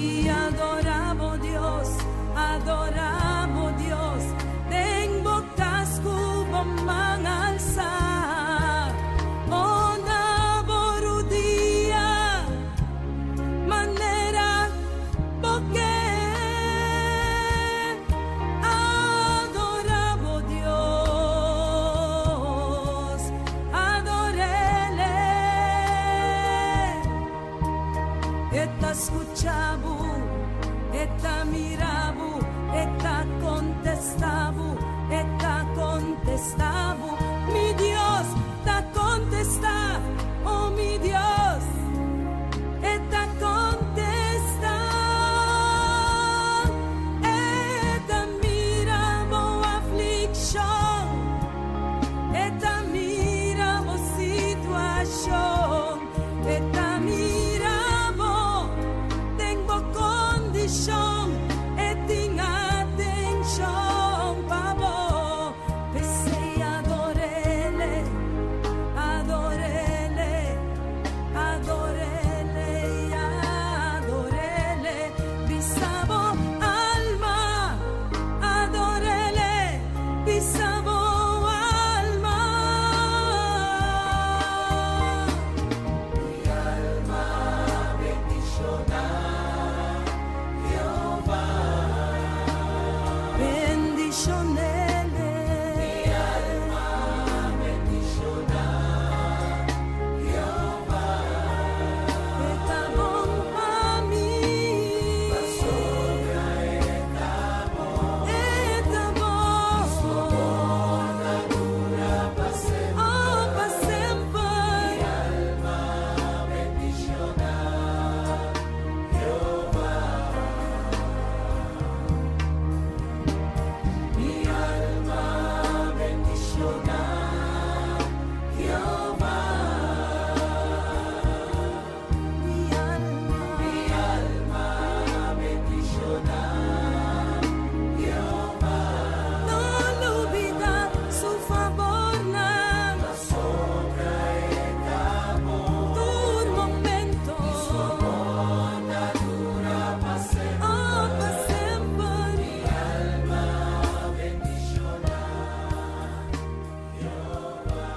I adorá bo Dios, adorá bo Dios, den bo kas ku bo man alsá. O na bo rudia, manera bo ke. Adorá bo Dios, ador'Ele. E ta skucha bo, e ta mira bo, e ta kontestá bo, e ta kontestá bo. Mi Dios ta kontestá, oh mi Dios, e ta kontestá. E ta mira bo aflikshon, e ta mira bo situashon, e ta mira bo den bo kondishon, e tin atenshon pa bo. P'esei ador'Ele, ador'Ele, ador'Ele, ador'Ele. Bisa bo alma, ador'Ele, bisa bo alma. Mi alma bendishoná Jehová. Bendishon'Ele. Mi alma bendishoná Jehová. E ta bon pa mi. Pasobra e ta bon. E ta bon. Su amor ta dura pa semper. Oh, pa semper. Mi alma bendishoná Jehová. Mi alma bendishoná Jehová. Mi alma, mi alma bendishoná Jehová. No lubidá su fabornan. Pasobra e ta bon. Tur momento. I su amor ta dura pa semper. Oh, pa semper. Mi alma bendishoná Jehová.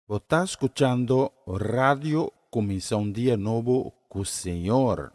Bo ta skuchando Radio Kuminsá un Dia Nobo ku Señor.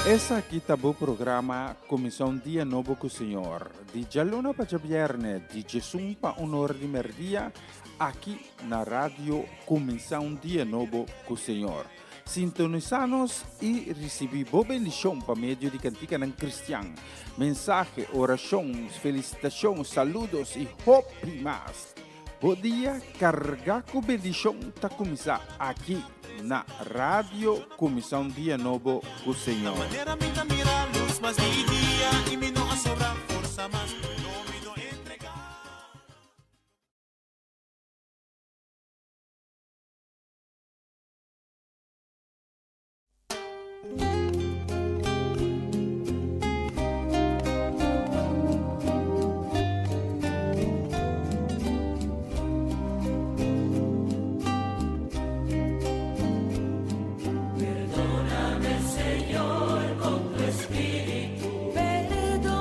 Esaki ta bo programa Kuminsá un Dia Nobo ku Señor, di djaluna pa djabièrnè, di djesun pa un ora di mèrdia, aki na Radio Kuminsá un Dia Nobo ku Señor. Sintonisá nos i risibí bo bendishon pa medio di kantikanan kristian, mensahe, orashon, felisitashon, saludos i hopi mas. Bo dia kargá ku bendishon ta kuminsá aki na Radio Kuminsá un Dia Nobo ku Señor. Perdóname, Señor, con tu espíritu. Perdóname.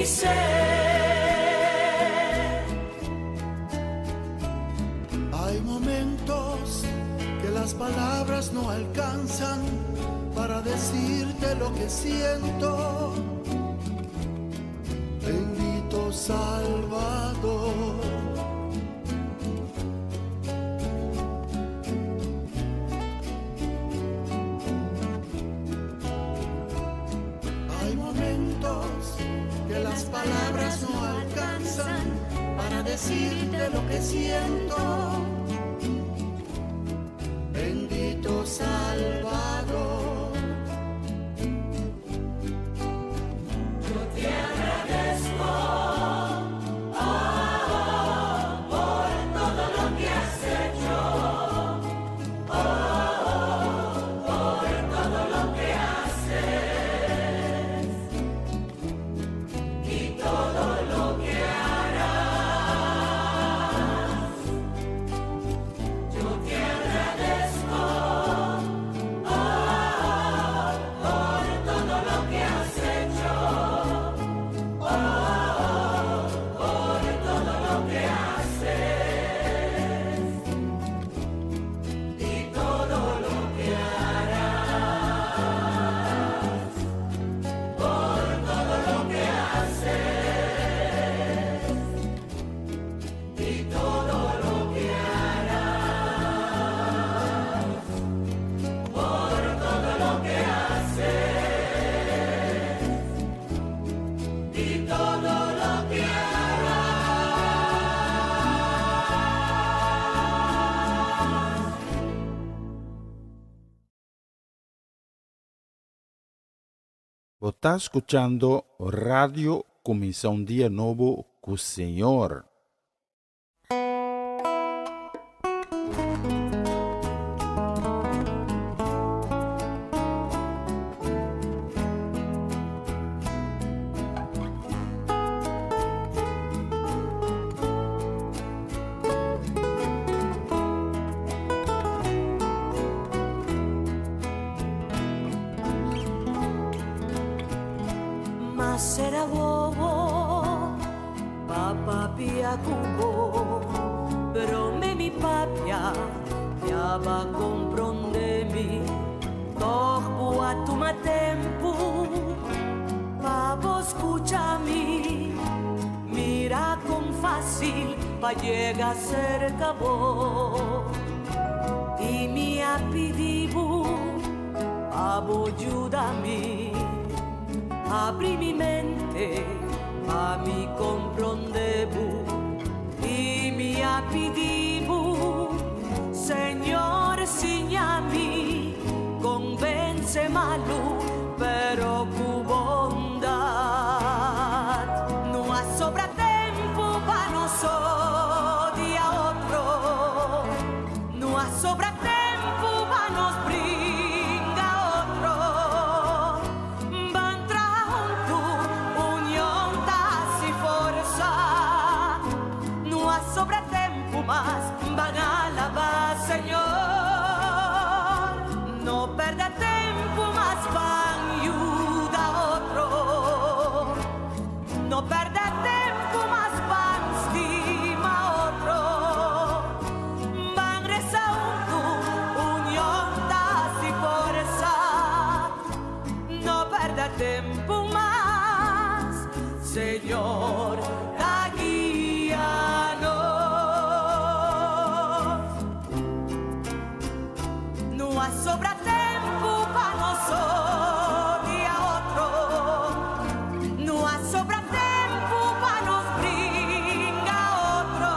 ser. Hay momentos que las palabras no alcanzan para decirte lo que siento. Bendito Salvador. Hay momentos que las palabras no alcanzan para decirte lo que siento. Bendito Salvador. Bo ta skuchando Radio Kuminsá un Dia Nobo ku Señor. Masera bobo, papa pia cubo, pero me mi papia, ya va comprende mi, toch bua tuma tempo, pa escucha mi, mira con fácil, pa llega cerca vos. Y mi apidibu, abo ayuda mi, abrí mi mente a mi comprondebu y mi apidibu, Señor, mi convence malu, pero cu bondad. No ha sobra tempo pa nos odia otro, no ha sobra tempo pa nos bringa otro. Van junto, unión, tas y fuerza. No ha sobra tempo más, van a alabar, Señor. No perda tempo más, van ayuda a otro. No perda tempo más, van estima a otro. Van reza junto, unión, tas y fuerza. No perda tempo más, Señor, da guíanos. No ha sobra tempo pa nos odia otro. No ha sobra tempo pa nos bringa otro.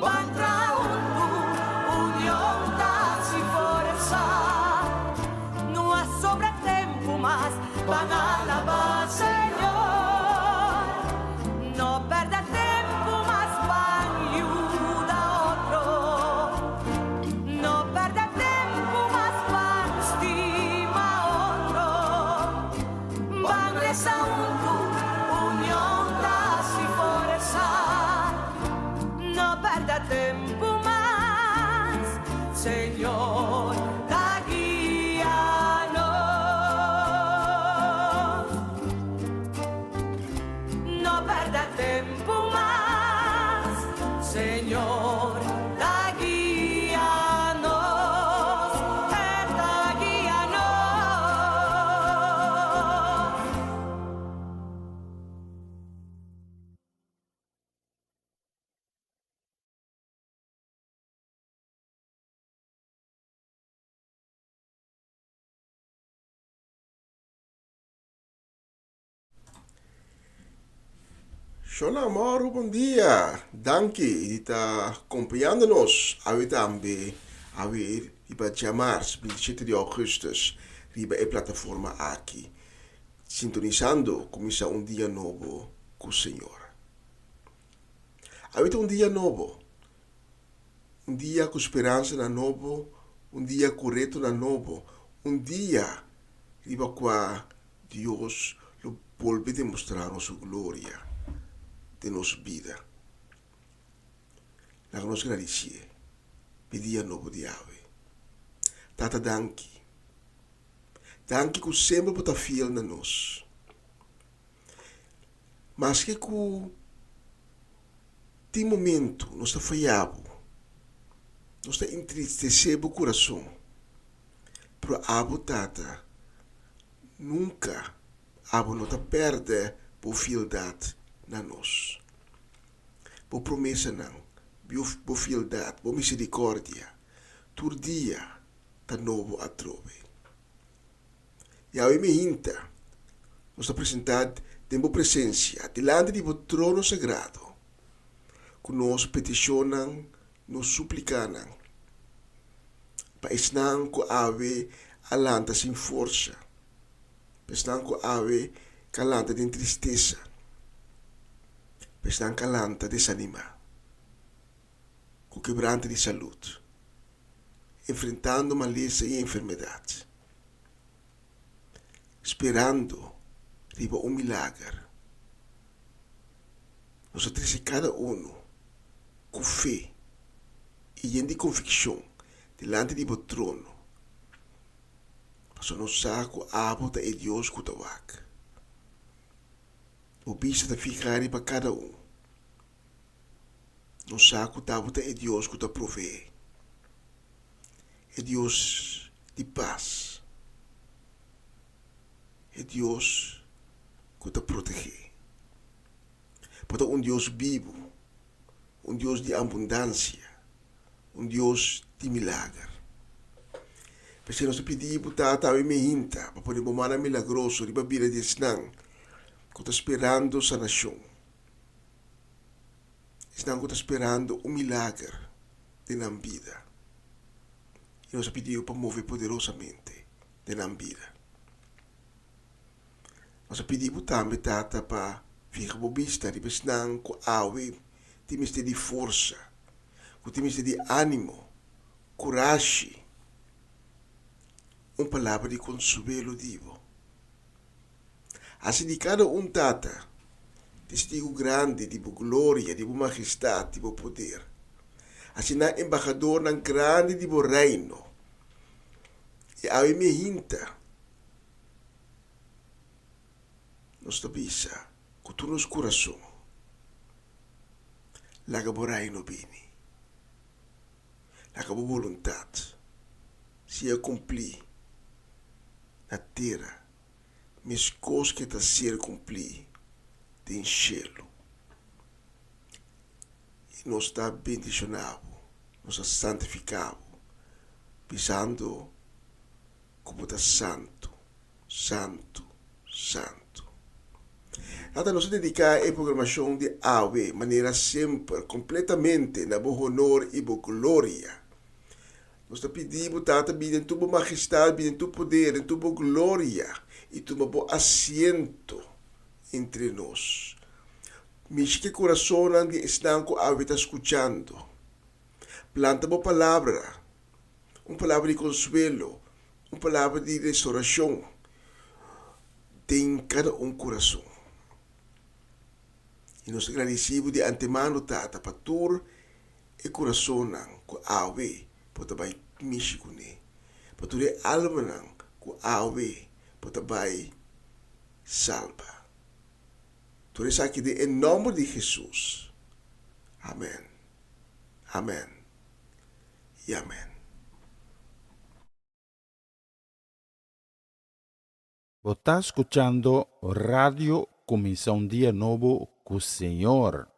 Van junto, unión, tas y fuerza. No ha sobra tempo más, van a alabar, Señor. No perda tempo más, van ayuda a otro. No perda tempo más, van estima a otro. Van reza junto, unión, tas y fuerza. No perda tempo más, Señor, da guíanos. Shona Maru bon dia, danki di ta kompañando nos awe tambe, awe riba djamars 27 di augustus riba e plataforma aki, sintonisando kuminsá un dia nobo ku Señor. Awe ta un dia nobo, un dia ku speransanan nobo, un dia ku retonan nobo, un dia riba kua Dios lo bolbe demostrá nos su gloria den nos bida. Laga nos gradisié p'e dia nobo di awe. Tata danki. Danki ku semper bo ta fiel na nos. Maske ku tin momentu nos ta faya bo, nos ta entristesé bo kurason, pero abo Tata Nunka abo no ta pèrdè bo fieldat na nos. Bo promesanan, bo fieldat, bo miserikòrdia, tur dia ta nobo atrobe. Yahweh mi hinta, nos ta presentá den bo presensia, dilanti di bo trono sagrado, ku nos petishonnan, nos súplikanan, pa esnan ku awe a lanta sin forsa, pa esnan ku awe ka lanta den tristesa, pa esnan ka lanta desanimá, ku kebrante di salud, enfrentando malesa i enfermedat, sperando riba un milager. Nos a trese kada unu ku fe i yen di konvikshon dilanti di bo trono, pasobra nos sa ku abo ta e Dios ku ta wak. Bo bista ta fihá riba kada un. Nos sa ku abo ta e Dios ku ta proveé, e Dios di pas, e Dios ku ta protegé. Bo ta un Dios bibu, un Dios di abundansia, un Dios di milager. P'esei nos ta pidi bo, Tata, awe meinta pa pone bo mannan milagroso riba bida di esnan ku ta sperando sanashon, esnan ku ta sperando un milager den nan bida. I nos ta pidi bo pa move poderosamente den nan bida. Nos a pidi bo tambe, Tata, pa fiha bo bista riba esnan ku awe tin mester di forsa, ku tin mester di ánimo, kurashi, un palabra di konsuelo di bo. Hasi di kada un, Tata, testigu grandi di bo gloria, di bo magestat, di bo poder. Hasi nan embahadornan grandi di bo Reino. I awe mi hinta. Nos ta bisa ku tur nos kurason, Laga bo Reino bini. Laga bo boluntat sea kumplí na tera meskos ku e ta ser kumplí den shelu. I nos ta bendishoná bo, nos ta santifiká bo, bisando. Ku bo ta santu, santu, santu. Tata, nos ta dediká e programashon di awe, manera semper, kompletamente na bo honor i bo gloria. Nos ta pidi bo, Tata, bini den tur bo magestat, bini den tur poder, den tur bo gloria, i tuma bo asiento entre nos. Mishi ku e kurasonnan di esnan ku awe ta skuchando. Planta bo palabra. Un palabra di konsuelo, un palabra di restaurashon den kada un kurason. I nos ta gradisí bo di antemano, Tata, pa tur e kurasonnan ku awe bo ta bai mishi kuné, pa tur e almanan ku awe bo ta bai salba. Tur esaki den e nòmber di Hesus. Amèn. Amèn. i amèn. Bo ta skuchando Radio Kuminsá un Dia Nobo ku Señor.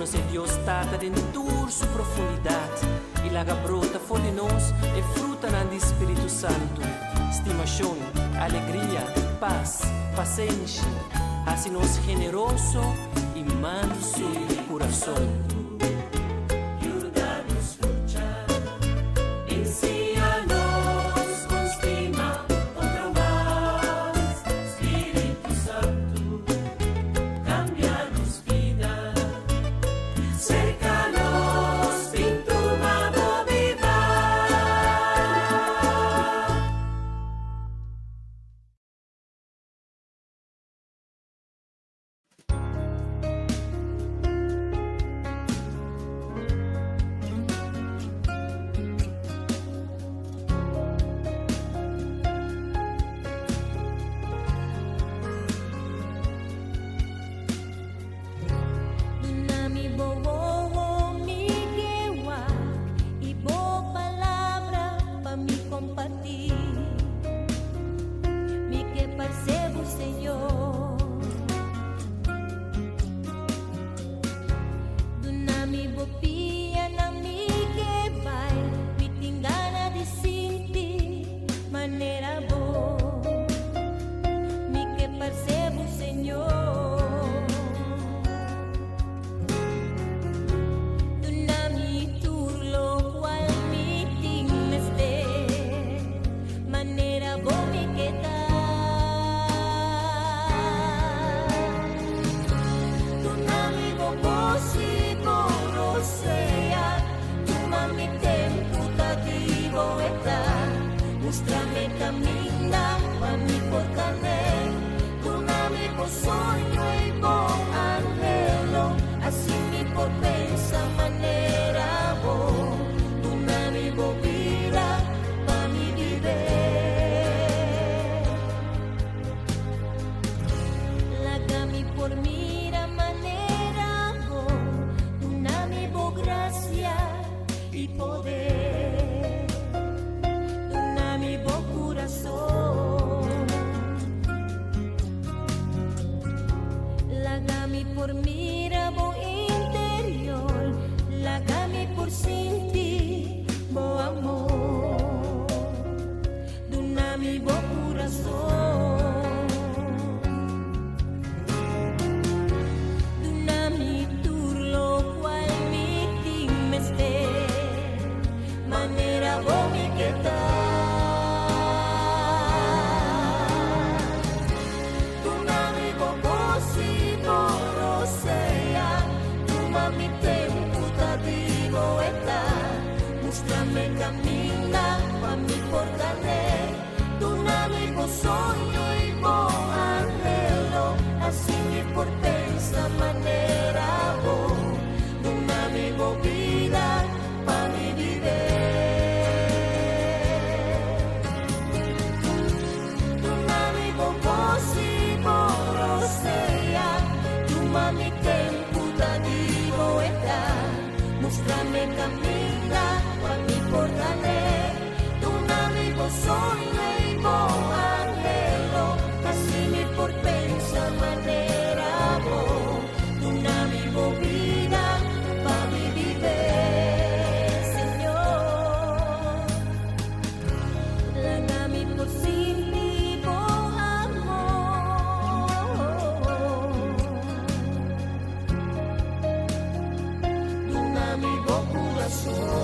konosé Dios Tata den tur su profundidat i laga brota for di nos e frutanan di Spiritu Santu, stimashon, alegria, pas, pasenshi. Hasi nos generoso i mansu di kurason. Yuda nos lucha, ensiña nos kon stima otro mas. Spiritu Santu, kambia nos bida. Serka nos, bin tuma bo biba. Duna mi bo wowo mi ke wak i bo palabra pa mi kompartí. Mi ke parse bo, Señor. Duna mi bo pianan mi ke bai, mi tin gana di sinti manera bo. Mi ke parse bo, Señor. Duna mi tur lokual mi tin mester, manera bo mi ke ta. Duna mi bo bos i bo rosea, tuma mi tempu ta di bo e ta. Mustra mi kaminda pa mi por kana. Duna mi bo soño i bo anhelo, asina mi por pensa manera bo. Duna mi bo bida pa mi biba. Laga mi por mira manera bo, duna mi bo grasia i poder. Duna mi bo kurason. Laga mi por mira bo interior, laga mi por sinti bo amor. Duna mi bo kurason. Duna mi tur lokual mi tin mester, manera bo mi ke ta. Duna mi bo bos i bo rosea, tuma mi tempu ta di bo e ta. Mustra mi kaminda pa mi por kana. Duna mi bo soño i bo anhelo, asina mi por pensa manera bo. Duna mi bo bida pa mi biba. Duna mi bo bos i bo rosea, tuma mi tempu ta di bo e ta. Mustra mi kaminda pa mi por kana. Duna mi bo soño i bo anhelo, asina mi por pensa manera bo. Duna mi bo bida pa mi biba, Señor. Laga mi por sinti bo amor. Duna mi bo kurason.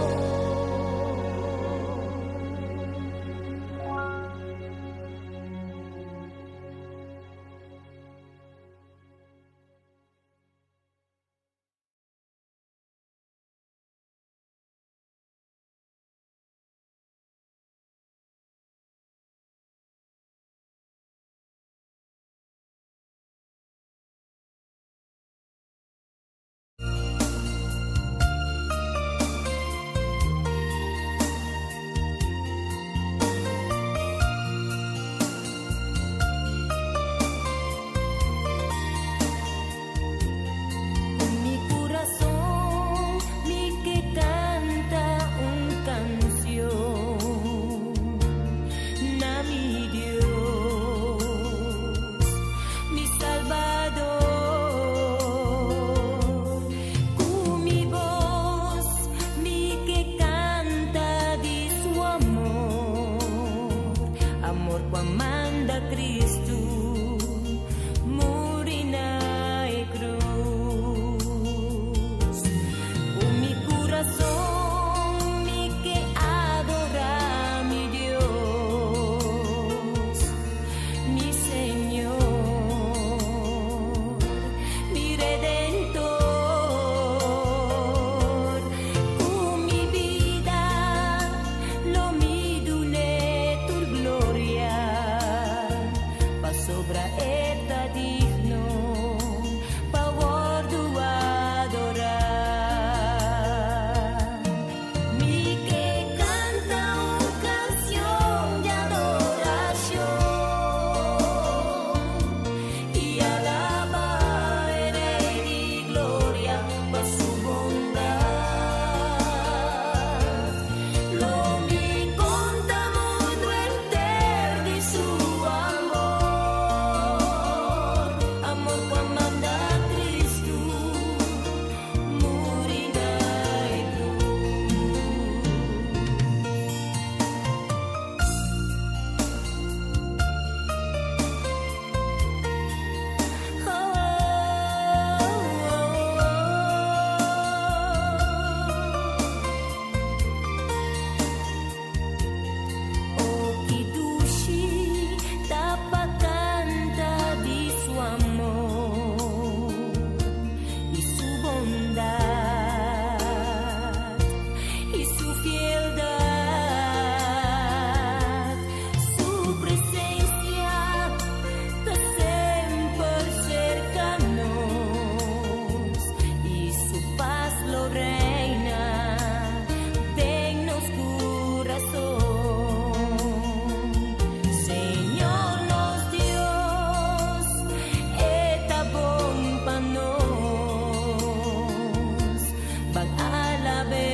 Ban alab'é,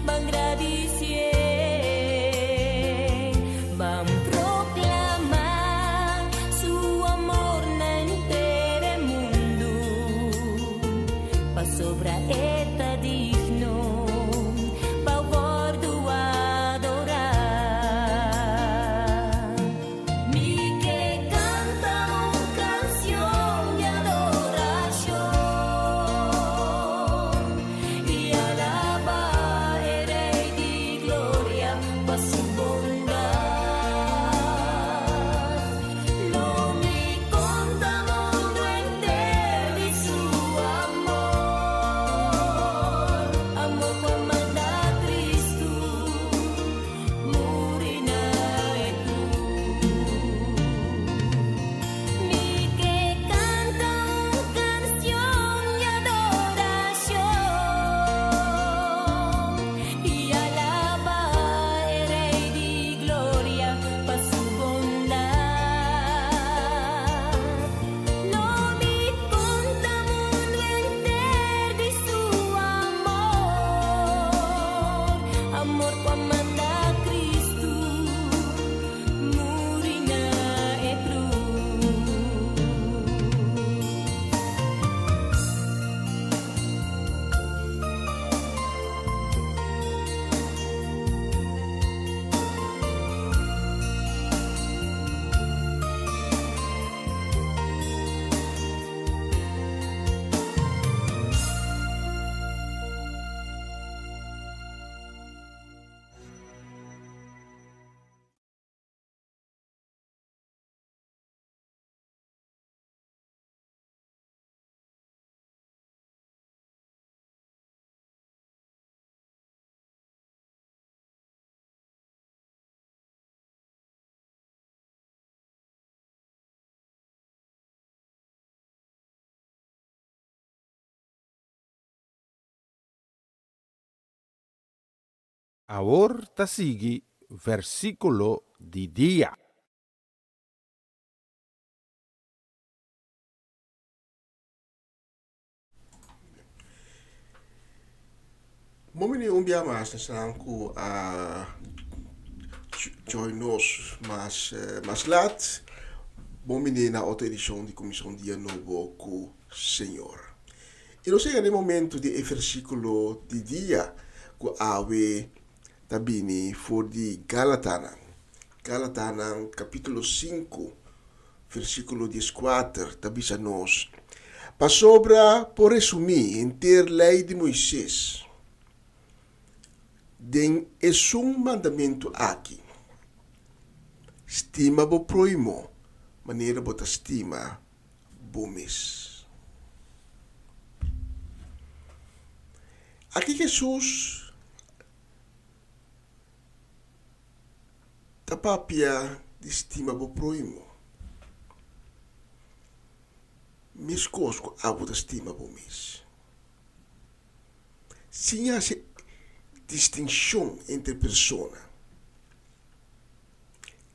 ban gradisié, ban proklamá su amor na henter e mundu, pasobra e ta digno pa wòrdu adorá. Mi ke kanta un kansion di adorashon i alabá e Rei di Gloria pa su bondat. Lo mi konta mundu henter di su amor, amor ku a manda Kristu muri na e krus. Mi ke kanta un kansion di adorashon i alabá e Rei di Gloria pa su bondat. Lo mi konta mundu henter di su amor, amor ku a manda Kristu muri na e krus. Awor ta sigui versíkulo di dia. Bon bini un bia mas esnan ku a join nos mas mas lat. Bon bini na otro edishon di Komishon Dia Nobo ku Señor. I nos yega na e momento di e versíkulo di dia ku awe ta bini for di Galatanan. Galatanan kapítulo sinku Versíkulo dieskuater ta bisa nos, Pasobra por resumí henter Lei di Moises den esun mandamentu aki, Stima bo próhimo manera bo ta stima bo mes. Aki Hesus Ta papia di stima bo próhimo meskos ku abo ta stima bo mes. Sin hasi distinshon entre persona.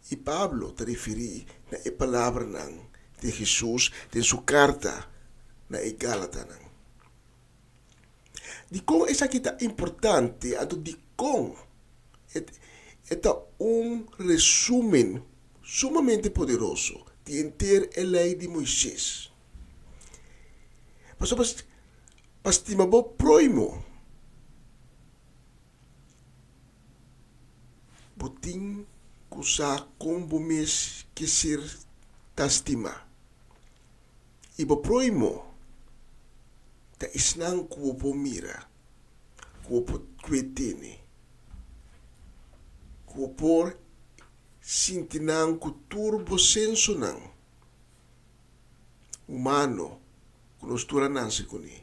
I Pablo ta referí na e palabranan di Hesus den su karta na e Gálatanan. Dikon esaki ta importante? Anto dikon e ta un resumen sumamente poderoso di henter e Lei di Moises? Pasobra pa stima bo próhimo, bo tin ku sa kon bo mes ke ser ta stimá. I bo próhimo ta esnan ku bo por mira, ku bo por kue tene, ku bo por sinti nan ku tur bo sensonan humano ku nos tur a nase kuné.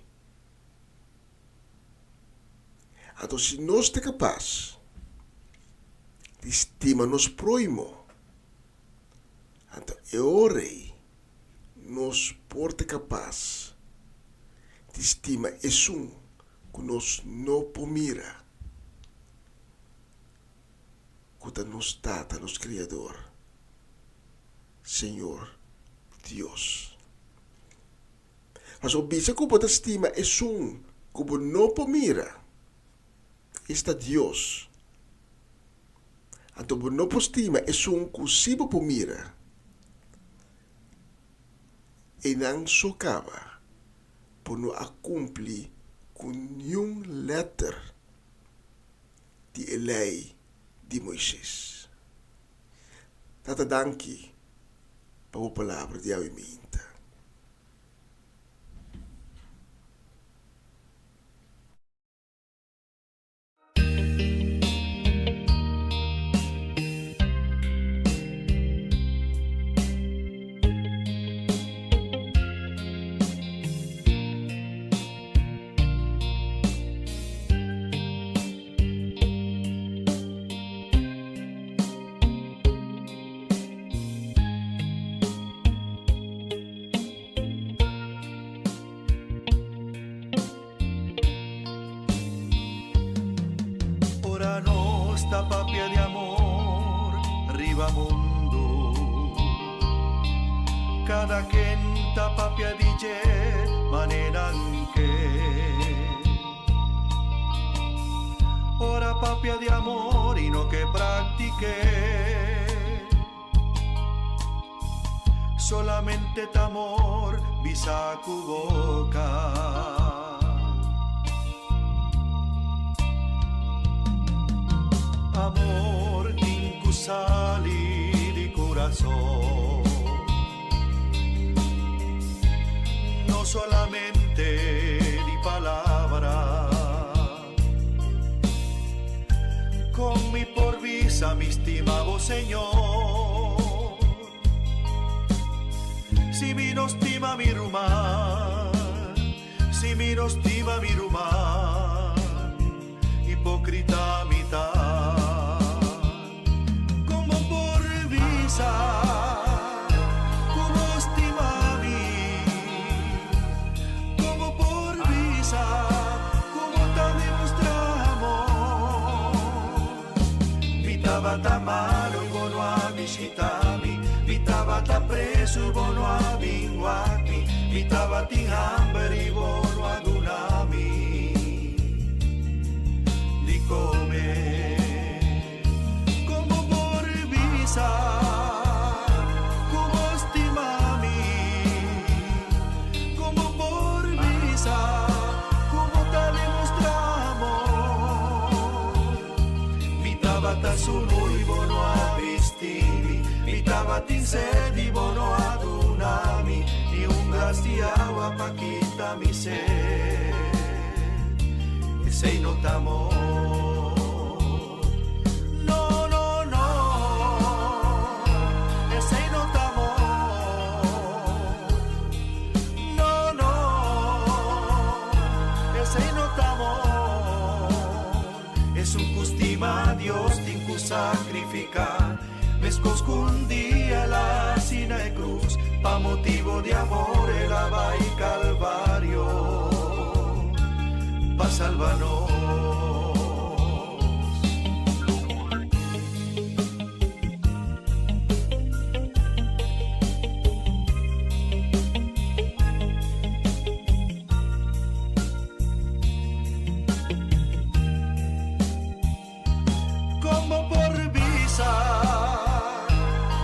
Anto si nos ta kapas di stima nos próhimo, anto e ora ei nos por ta kapas di stima esun ku nos no por mira, ku ta nos Tata, nos Kriador, Señor Dios. Pasobra bisa ku bo ta stima esun ku bo no por mira, esta Dios. Anto bo no por stima esun ku sí bo por mira. Einan so kaba, bo no a kumpli ku niun lèter di e Lei di Moises. Tata danki pa bo palabra di awe minta. Ora nos ta papia di amor riba mundu, kada ken ta papia di dje manera nan ke. Ora papia di amor i no ke praktik'é. Solamente t'amor bisa ku boka. Amor tin ku sali di kurason. No solamente di palabra. Con mi por bisa mi stima bo Señor Si mi no stima mi ruman Si mi no stima mi ruman Hipocrita mi ta Con bo por bisa cu bo stima mi Con bo por bisa cu bo ta demostra amor Mi tabata malo y bo no a bishita mi Mi tabata preso y bo no a bin wak mi Mi tabatin hamber y bo no a duna mi di come. Kon bo por bisa ku bo stima mi? Kon bo por bisa ku bo ta demostrá amor? Mi tabata sunu i bo no a bisti mi, mi tabatin sed i bo no a duna mi ni un glas di awa pa kita mi sed. Esei no ta amor. No, no, no. Esei no ta amor. No, no. Esei no ta amor. Esun ku stima Dios tin ku sakrifiká. Meskos ku un dia el a hasi na e krus, pa motibo di amor el a bai Kalvario pa salba nos. Kon bo por bisa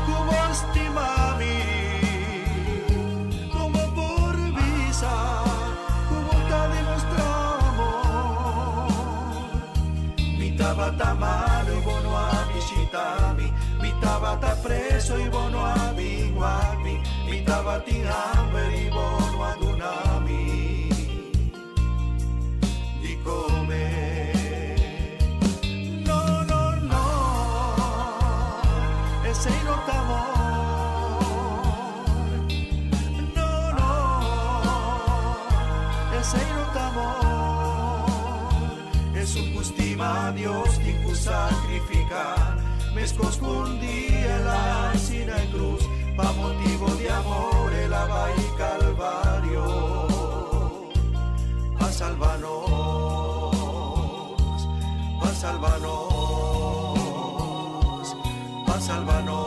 ku bo stima mi? Kon bo por bisa ku bo ta demostrá amor? Mi tabata malu i bo no a bishitá mi, mi tabata preso i bo no a bin wak mi, mi tabatin hamber i bo no a duna mi. Di come. No, no, no, esei no ta amor. No, no, esei no ta amor. Esun ku stima Dios tin ku sacrifica, mescos ku un dia el a haci na e cruz, pa motibo di amor el a bai Calvario. Pa salba nos, pa salba nos, pa salba nos.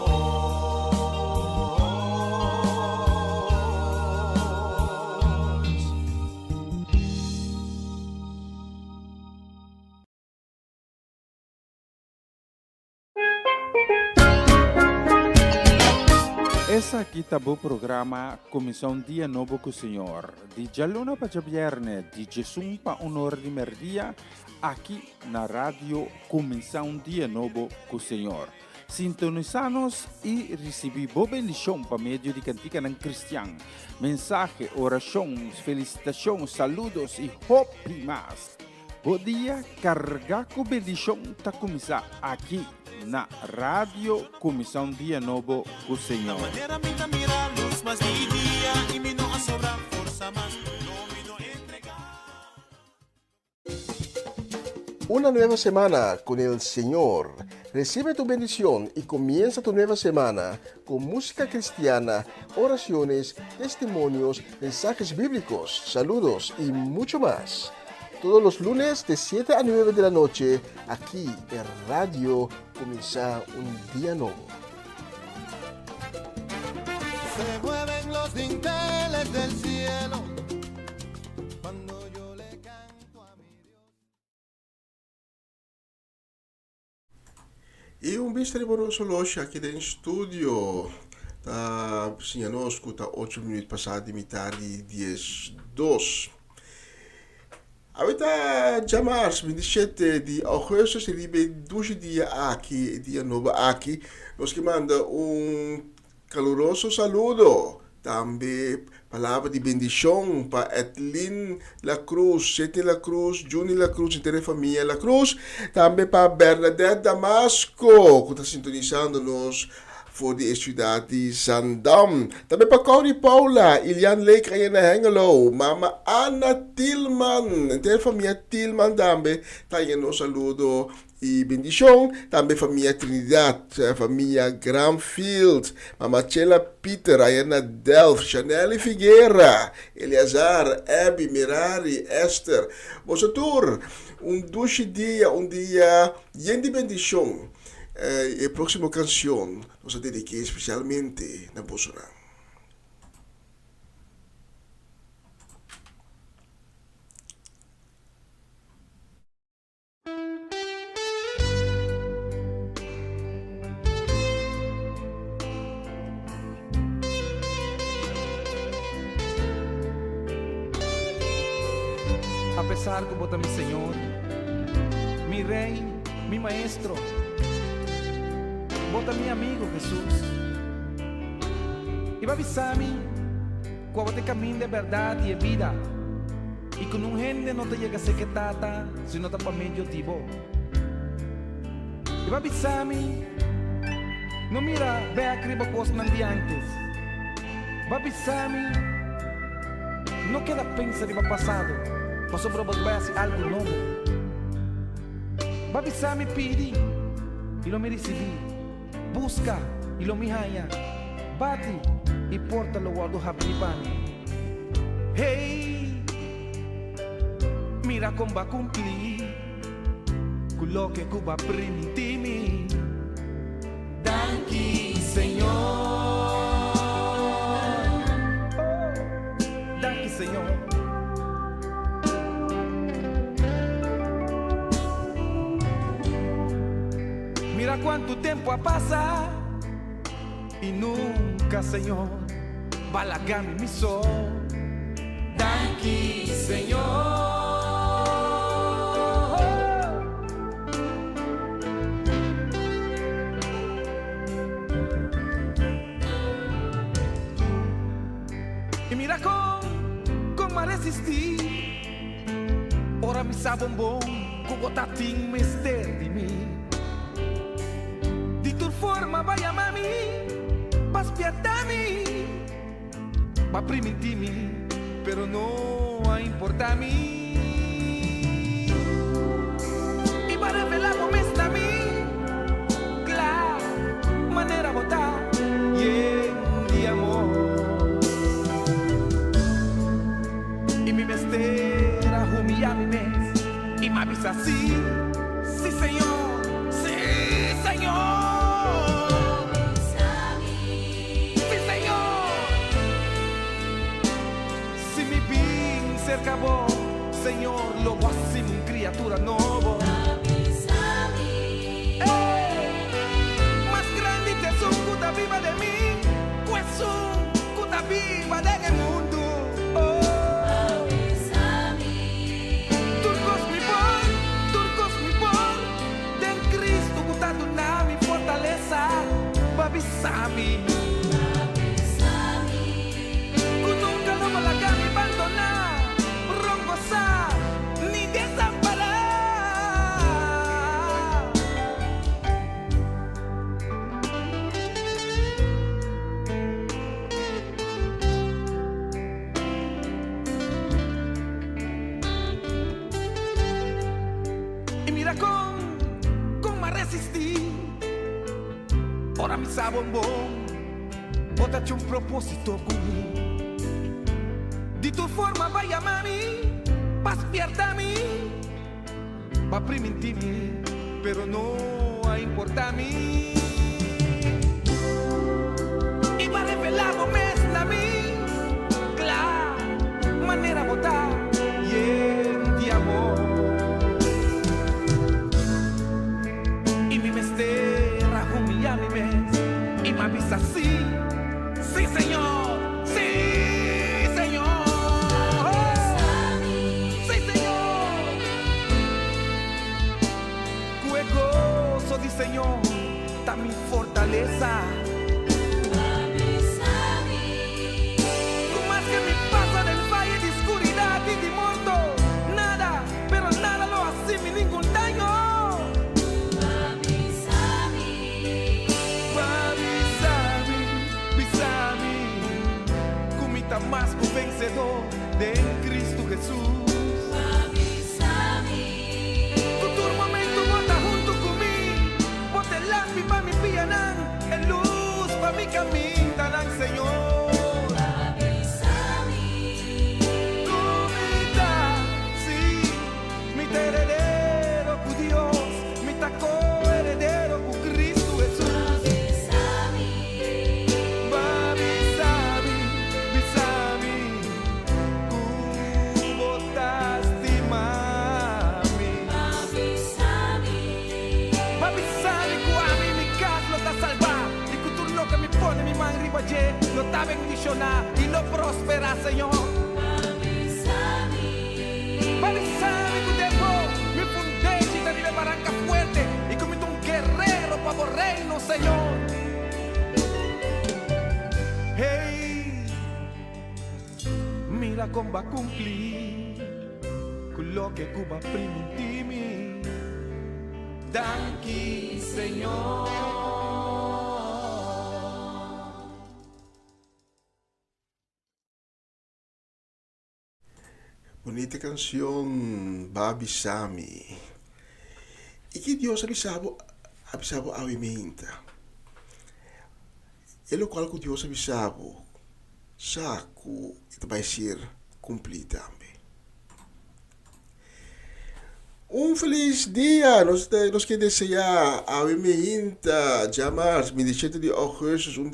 Esaki ta bo programa Kuminsá un Dia Nobo ku Señor, di djaluna pa djabièrnè di djesun pa un ora di mèrdia, aki na Radio Kuminsá un Dia Nobo ku Señor. Sintonisá nos i risibí bo bendishon pa medio di kantikanan kristian, mensahe, orashon, felisitashon, saludos i hopi mas. Bo dia kargá ku bendishon ta kuminsá aki na Radio Kuminsá un Dia Nobo ku Señor. Una nueva semana con el Señor. Recibe tu bendición y comienza tu nueva semana con música cristiana, oraciones, testimonios, mensajes bíblicos, saludos y mucho más. Todos los lunes de 7 a 9 de la noche, aquí en Radio Comienza un Día Nuevo. Se mueven los dinteles del cielo cuando yo le canto a mi Dios. I un bista riba nos oloshi aki den studio ta siña nos ku ta ocho minuut pasá di mitar di diesdos. Awe ta djamars 27 di ougùstus i riba e dushi dia aki, e dia nobo aki, nos ke manda un Caluroso saludo, tambe palabra di bendicion pa Edlin La Cruz, Sidney La Cruz, Juni La Cruz, henter e famia La Cruz, tambe pa Bernadette Damasco cu ta sintonisando nos for di e ciudad di Zaandam, tambe pa Cody Paula, Ilian Lake aya na Hengelo, Mama Anna Tilman, henter e famia Tilman tambe ta haya nos saludo I bendishon tambe famia Trinidad, famia Granfield, mama Chela Pieter aya na Delft, Chanelly Figuera, Eleazar, Abby, Merari, Esther. Boso tur un dushi dia, un dia yen di bendishon. E proximo cancion nos a dediké especialmente na bosonan. Apesar ku bo ta mi Señor, mi Rei, mi Maestro, bo ta mi amigu, Hesus. I bo a bisa mi ku abo ta e kaminda, e bèrdat i e bida. I ku nun hende no ta yega seke Tata si no ta pa medio di bo. I bo a bisa mi, No mira bèk riba kosnan di ántes. Bo a bisa mi, No keda pensa riba pasado, pasobra bo ta bai hasi algu nobo. Bo a bisa mi, Pidi, i lo mi risibí, buska, i lo mi haña. Bati i porta lo wòrdu habrí pa mi. Hey! Mira kon bo a kumplí ku loke ku bo a primintí mi. Danki, Señor. Oh, danki, Señor. Mira kuantu tempu a pasa. I nunka, Señor, ba laga mi mi so. Danki, Señor. I mira kon, kon m'a resistí ora mi sa bon bon ku bo ta tin mester di mi. Di tur forma ba yama mi, ba spièrta mi, ba primintí mi, pero no a importá mi. I ba revelá bo mes na mi, kla manera bo ta, yen di amor. I mi mester a humiyá mi mes. I m'a bisa, Sí, sí, Señor, sí, Señor. Sí, Señor. Si mi bin serka bo, Señor, lo bo hasi'm un kriatura nobo. Ey, mas grandi t'esun ku ta biba den mi, ku esun. Mira kon, kon m'a resistí. Ora mi sa bon bon, bo ta haci un propósito ku mi. Di tur forma b'a yama mi, b'a spierta mi, b'a priminti mi, pero no a importa mi. I b'a revelá bo mes na mi, kla manera bo ta yen di amor. I mi mester a humiyá mi mes i m'a bisa sí, sí Señor, sí Señor, sí Señor. Ku e goso di Señor ta mi fortalesa. Ku maske mi pasa den vaye di skuridat i di morto, nada, pero nada lo hasi mi ningun daño. Pa bisa mi, bisa mi, ku mi ta mas ku vensedó den Kristu Hesus. Ku tur momentu bo ta huntu ku mi, bo ta e lampi pa mi pianan, e lus pa mi kamindanan, Señor. Ku mi ta, sí, mi ta heredero ku Dios, mi ta ko-heredero ku Kristu Hesus. Ba bisa mi, bisa mi. Ku bo ta stima mi. Pa bisa mi ku ami i mi kas lo ta salbá, i ku tur loke mi pone mi man riba dje lo ta bendishoná i lo prosperá, Señor. Pa bisa mi ku den bo mi fundeshi ta riba e baranka fuerte, i ku mi ta un guerrero pa bo reino, Señor. Hey. Mira kon b'a kumpli ku loke ku b'a primintí mi. Danki, Señor. Bunita cancion ba bisa mi. Y ki Dios a bisa bo a bisa bo awe meinta. E locual cu Dios a bisa bo sa cu e ta bay ser cumpli tambe. Un feliz dia! Nos ta nos ke desea awe meinta djamars 27 di augustus un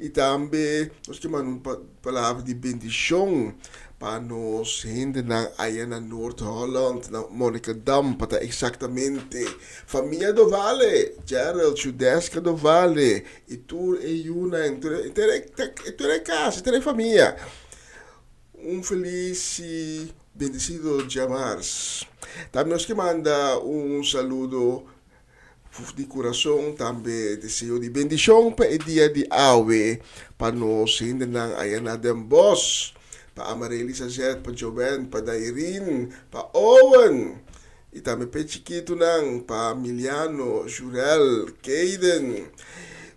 y tambe nos ke manda un palabra di bendicion pa nos hendenan aya na Noord Holland na Monnikendam pa ta exactamente famia Dovale, Gerald, Judeska Dovale y tur e yunan tur e cas tur e famia. Un felis y bendecido djamars. Tambe nos ke manda un saludo di curason, tambe deseo di bendicion pa e dia di awe pa nos hendenan aya na Den Bosch, pa Amarelys Azet, pa Joven, pa Dairin, pa Owen y tambe p'e chikitonan, pa Miliano, Jurel, Kayden.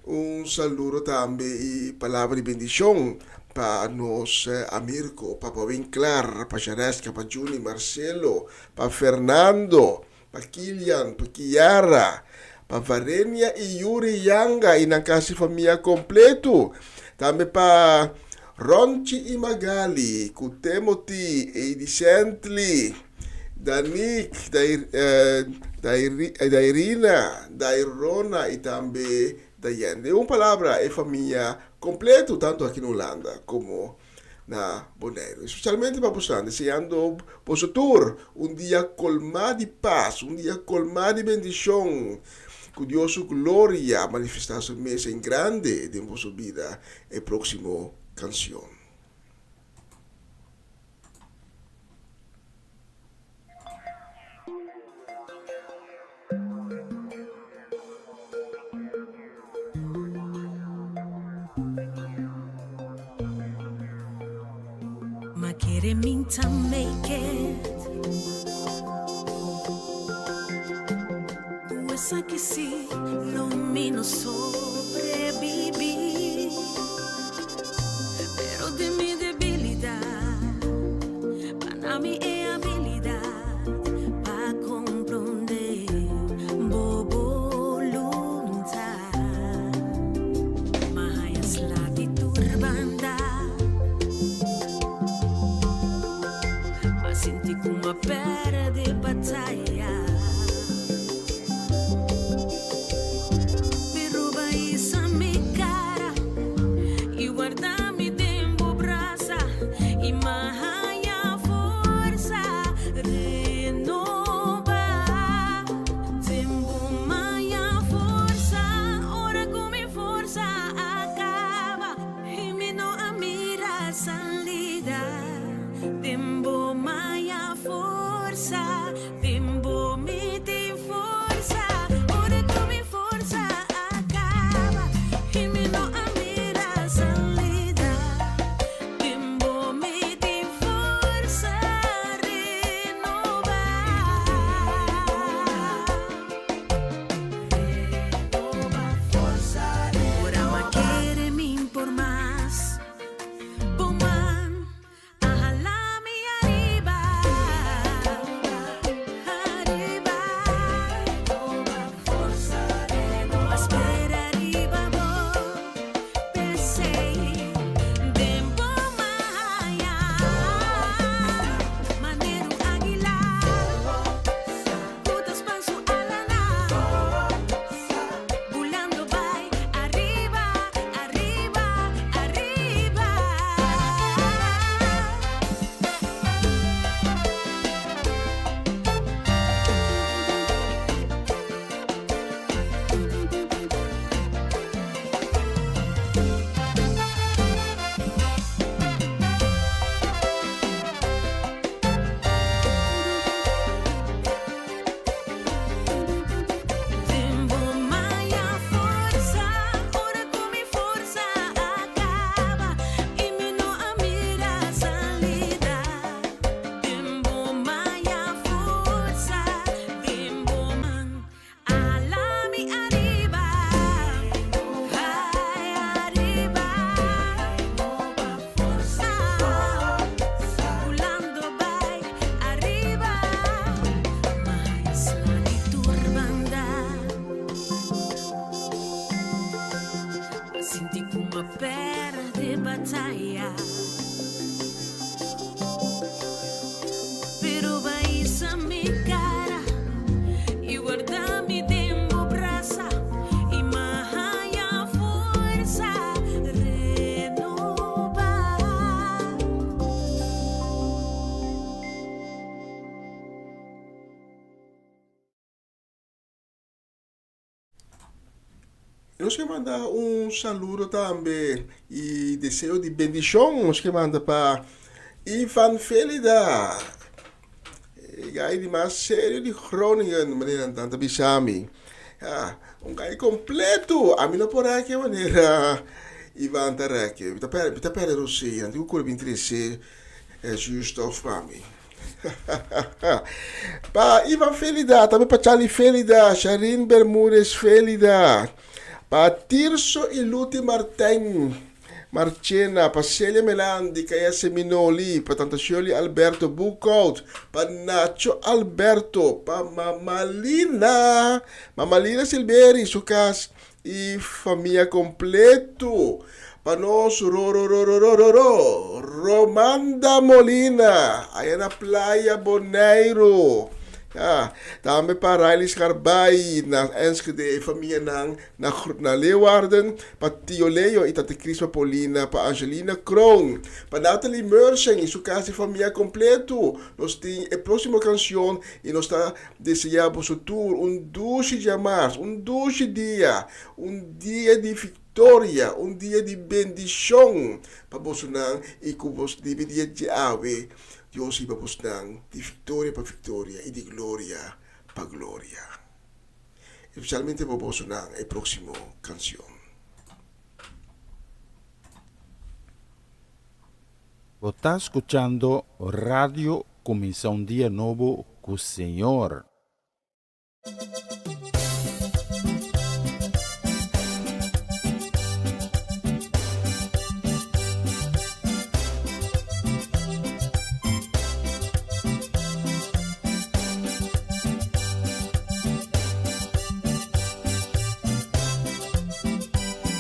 Un saludo tambe y palabra di bendicion pa nos Amirko, pa Winklar, pa Shareska, pa Juni, Marcelo, pa Fernando, pa Kilian, pa Kiara, pa Varenia y Yuri Yanga y nan casi famia completo. Tambe pa Ronchi y Magali, cu Timothy, Ady Sently, Danik, Dairina, Dairona y tambe Dayenne. Den un palabra e famia completo tanto aki na Hulanda como na Boneiru. Especialmente pa bosonan deseando boso tur un dia colma di paz, un dia colma di bendicion. Cu Dios su gloria manifesta su mes en grande den boso bida e proximo cancion. Ma kere min ta make it. Ku esaki si lo mi no sobreviví. Pero di mi debilidad, pa na mi e habilidad pa comprende. perde bataya. Pero b'a hisa mi cara y warda mi den bo brasa y m'a haya forsa renoba. Den bo m'a haya forsa ora cu mi forsa a caba y mi no a mira salida. Den bo m'a haya forsa, den bo mi tin forsa ora cu mi forsa a caba y mi no a mira salida. Den bo mi tin forsa renoba. Renoba forsa, ora m'a kere mi'n por mas. Bo man a hala mi ariba, ariba. M'a spera riba bo, p'esey den bo m'a haya manera un aguila cu ta span su alanan, bulando bay ariba, ariba, ariba. Den bo m'a haya forsa ora cu mi forsa a caba y mi no a mira salida. Den bo m'a haya forsa, den bo man a hala mi ariba, ay ariba. Bulando bay ariba, m'a haya sla di tur banda. Sinti cu m'a perde bataya. Pero b'a hisa mi cara y warda mi den bo brasa y m'a haya forsa renoba. Nos ke manda un saludo tambe y deseo di bendicion nos ke manda pa Ivan Felida. E gai di mas serio di Groningen, manera nan ta bisa mi. Ja, un gai completo. Ami no por reke manera Ivan ta reke. Mi ta perde, mi ta perde rosea. Nan tin ku kore bin trese zuurstof pa mi. Pa Ivan Felida, tambe pa Charlie Felida, Sharin Bermudez Felida, pa Tirso y Luti Martijn Marchena, pa Celia Melandi, Kaya Seminoli, pa Tanta Shirley Alberto Boekhout, pa Nacho Alberto, pa Mamalina, Mamalina Silberi, su cas y famia completo. Pa nos Rororororororo, Romanda Molina, aya na Playa Boneiru. Ja, tambe pa Riley Scarbay na Enschede, e famianan na, na Leeuwarden. Pa Tio Leo y Tante Crisma Paulina, pa Angelina Kroon, pa Natalie Mersen y su casa y famia completo. Nos tin e proximo cancion y nos ta Desea boso tur un dushi djamars, un dushi dia, un dia di viktoria, un dia di bendishon pa bosonan i ku bos riba e dia djawe Dios hiba bosnan di viktoria pa viktoria i di gloria pa gloria. Espesialmente pa bosonan e próksimo kanshon. Bo ta skuchando Radio Kuminsá un Dia Nobo ku Señor.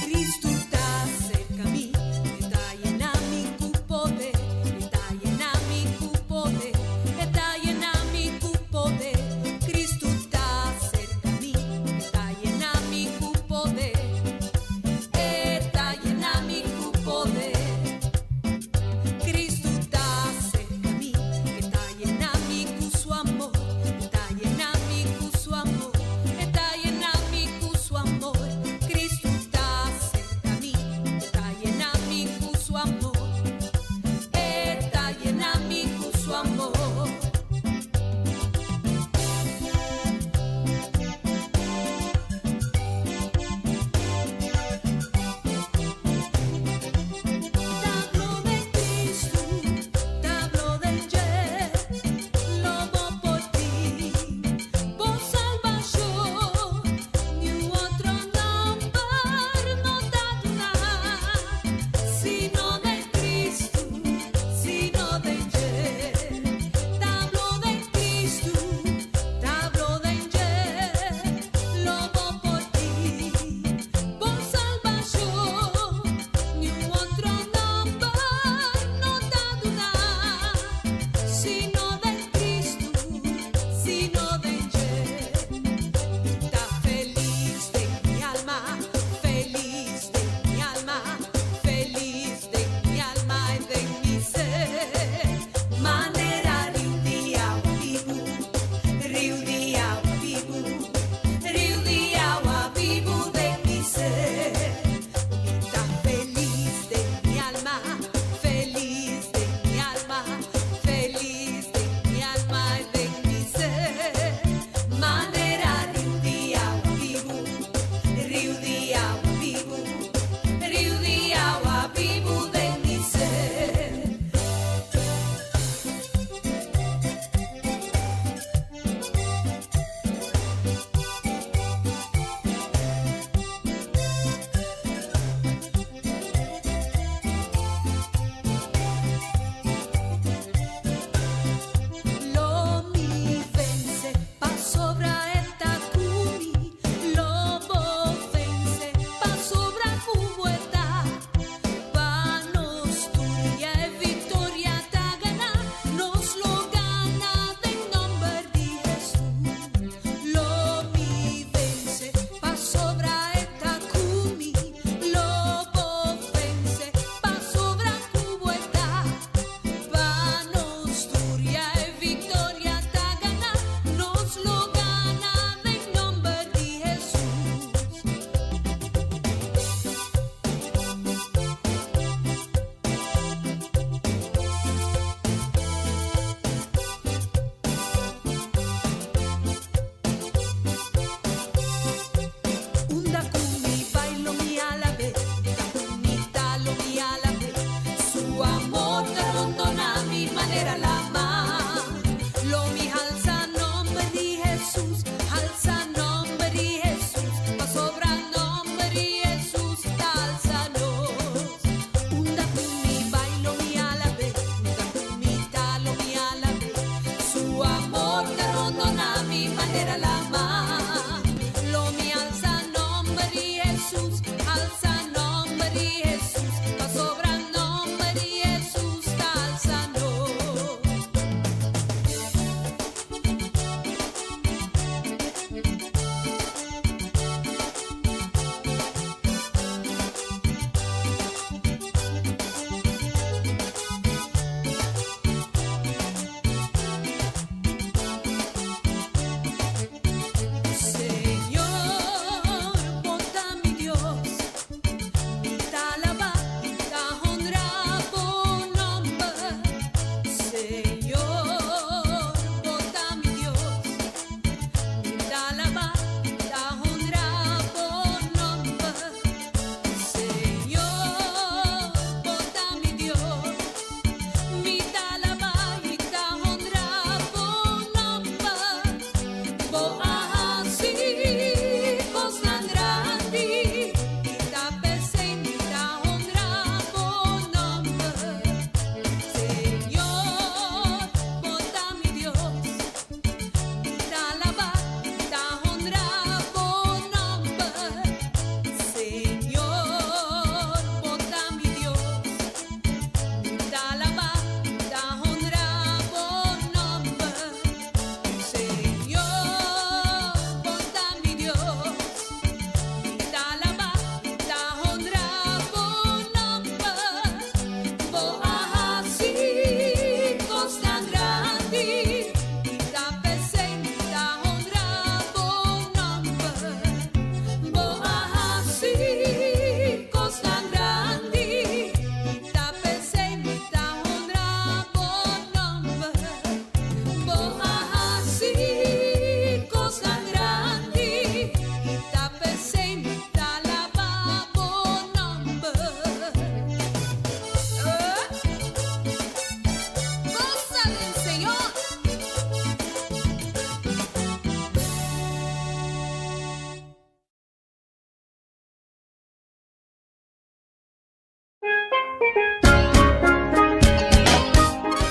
Cristo ta cerca mi, E ta yena mi cu poder, E ta yena mi cu poder, E ta yena.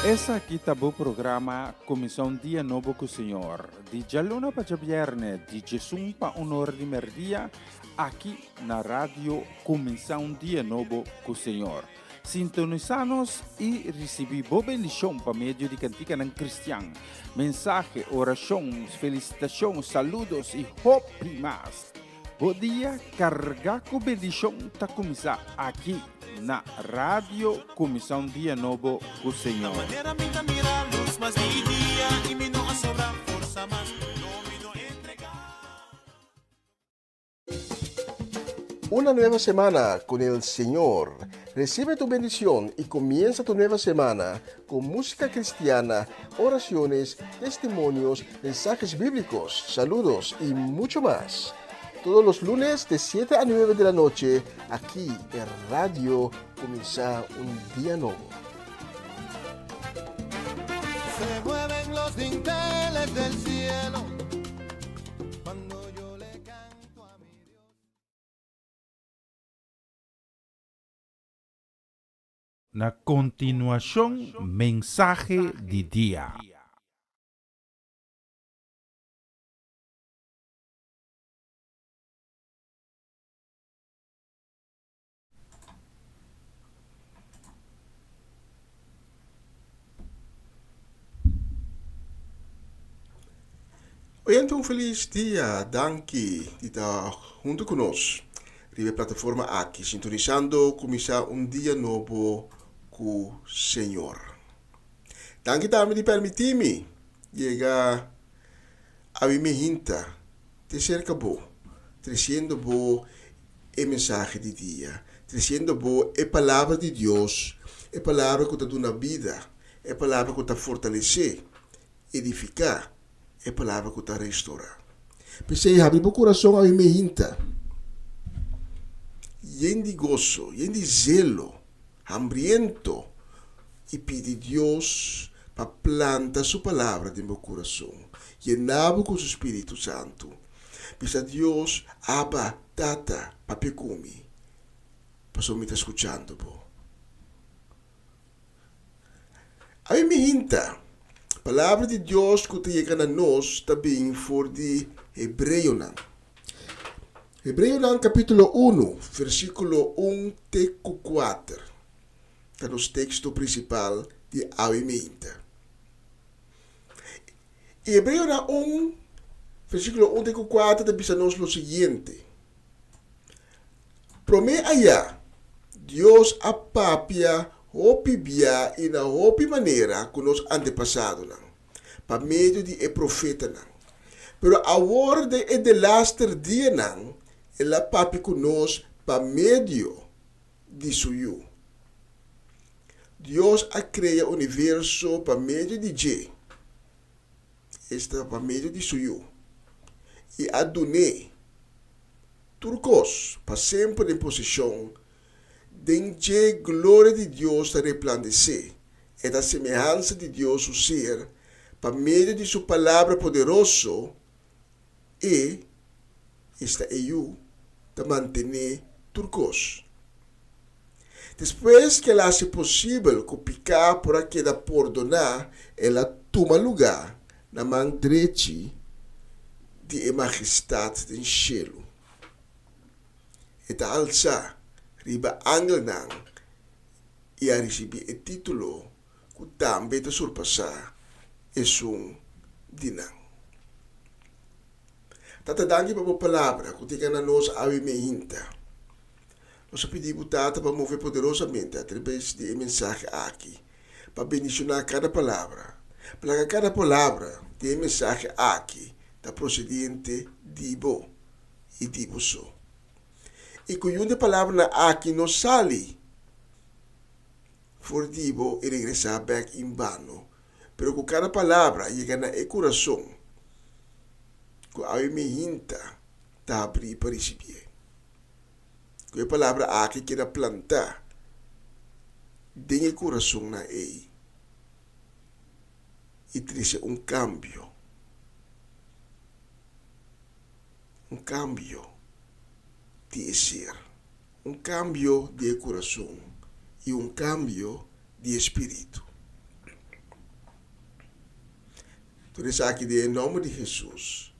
Esaki ta bo programa Kuminsá un Dia Nobo ku Señor, di djaluna pa djabièrnè, di djesun pa un ora di mèrdia, aki na Radio Kuminsá un Dia Nobo ku Señor. Sintonisá nos i risibí bo bendishon pa medio di kantikanan kristian, mensahe, orashon, felisitashon, saludos i hopi mas. Bo dia kargá ku bendishon ta kuminsá aki na Radio Kuminsá un Dia Nobo ku Señor. Una nueva semana con el Señor. Recibe tu bendición y comienza tu nueva semana con música cristiana, oraciones, testimonios, mensajes bíblicos, saludos y mucho más. Todos los lunes de 7 a 9 de la noche, aquí en Radio Comienza un Día Nuevo. Se mueven los dinteles del cielo cuando yo le canto a mi Dios. Na kontinuashon mensahe di dia. Oyente un feliz dia, danki di ta hunto ku nos riba e plataforma aki, sintonisando kuminsá un dia nobo ku Señor. Danki tambe di permití mi yega awe mi hinta te serka bo, tresiendo bo e mensahe di dia, tresiendo bo e palabra di Dios, e palabra ku ta duna bida, e palabra ku ta fortalesé, edifiká, e palabra ku ta restorá. P'esei habri bo kurason awe meinta, yen di goso, yen di zelo, hambriento, i pidi Dios pa planta su palabra den bo kurason, yena bo ku su spiritu santu. Bisa Dios, Abba, Tata, papia ku mi, pasobra mi ta skuchando bo. Awe mi hinta, Palabra di Dios ku ta yega na nos ta bin for di Hebreonan. Hebreonan kapítulo unu, versíkulo un te ku kuater ta nos teksto prinsipal di awe mi hinta. I Hebreonan un, versíkulo un te ku kuater ta bisa nos lo siguiente, Promé ayá, Dios a papia hopi bia i na hopi manera ku nos antepasadonan, pa medio di e profetanan. Pero awor den e delaster dianan, el a papia ku nos pa medio di su Yu. Dios a krea universo pa medio di dje, esta pa medio di su Yu, i a dun'é tur kos pa semper den poseshon. Den dje gloria di Dios ta replandesé, e ta semehansa di Dios su ser, pa medio di su palabra poderoso, e, esta e Yu, ta mantené tur kos. Despues ku el a hasi posibel ku piká por a keda pordoná, el a tuma lugá na man drechi di e Magestat den shelu. E ta alsá riba angelnan i a risibí e título ku tambe ta surpasá esun di nan. Tata danki pa bo palabra ku ta yega na nos awe meinta. Nos a pidi bo Tata pa move poderosamente atrabes di e mensahe aki, pa bendishoná kada palabra, pa laga kada palabra di e mensahe aki ta prosediente di bo i di bo so. I ku yun di e palabranan aki no sali for di bo i regresá bèk in bano, pero ku kada palabra yega na e kurason ku awe mi hinta ta habrí pa risibié. Ku e palabra aki keda plantá den e kurasonnan ei i trese un kambio, un kambio di e ser, un kambio di e kurason. i un kambio di espíritu. Tur esaki den e nòmber di Hesus.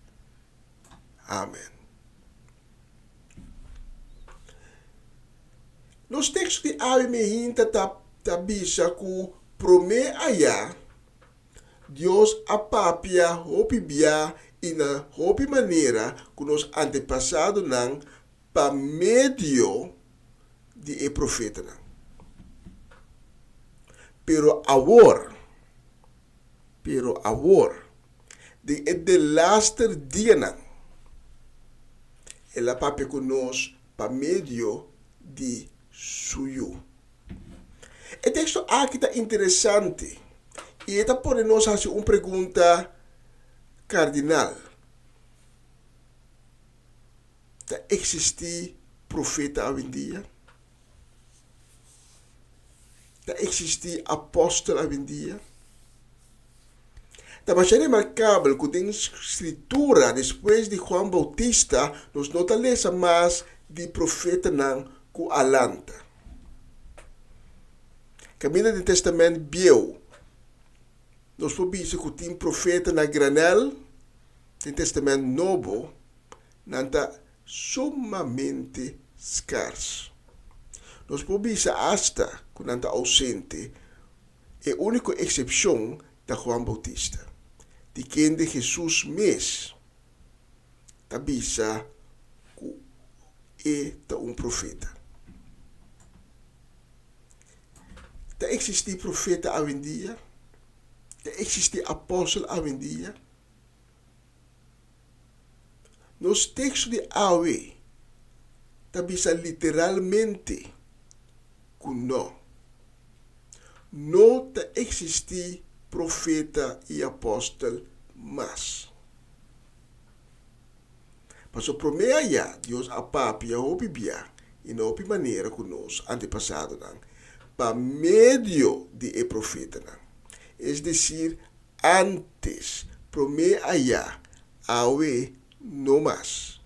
Amen. Nos teksto di awe mehinta ta ta bisa ku promé ayá Dios a papia hopi bia i na hopi manera ku nos antepasadonan pa medio di e profetanan. Pero awor, pero awor, den e delaster dianan, el a papia ku nos pa medio di su Yu. E teksto aki ta interesante i e ta pone nos hasi un pregunta kardinal. Ta eksistí profeta awendia? Ta eksistí apòstel awendia? Ta masha remarkabel ku den Skritura despues di Juan Boutista nos no ta lesa mas di profetanan ku a lanta. Kaminda den Tèstamènt Bieu nos por bisa ku tin profeta na granèl, den Tèstamènt Nobo nan ta sumamente skars. Nos por bisa asta ku nan ta ousente. E úniko eksepshon ta Juan Boutista, di kende Hesus mes ta bisa ku e ta un profeta. Ta eksistí profeta awendia? Ta eksistí apòstel awendia? Nos teksto di awe ta bisa literalmente ku nò. No ta eksistí profeta i apòstel mas. Pasobra promé ayá Dios a papia hopi bia i na hopi manera ku nos antepasadonan pa medio di e profetanan, es desir, Ántes, promé ayá, awe no mas.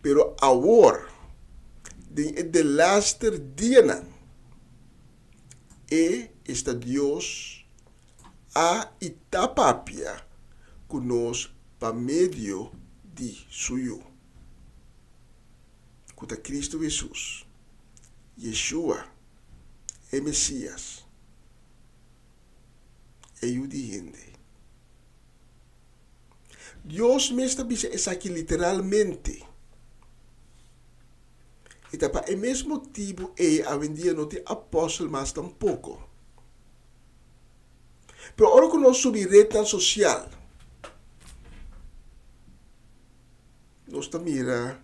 Pero awor, den e delaster dianan, e, esta Dios, a i ta papia ku nos pa medio di Su Yu, ku ta Kristu Hesus, Yeshua, e Mesias, e Yu di hende. Dios mes ta bisa esaki literalmente. I ta pa e mes motibu ei awendia no tin apòstel mas tampoko. Pero ora ku nos subi retnan sosial, nos ta mira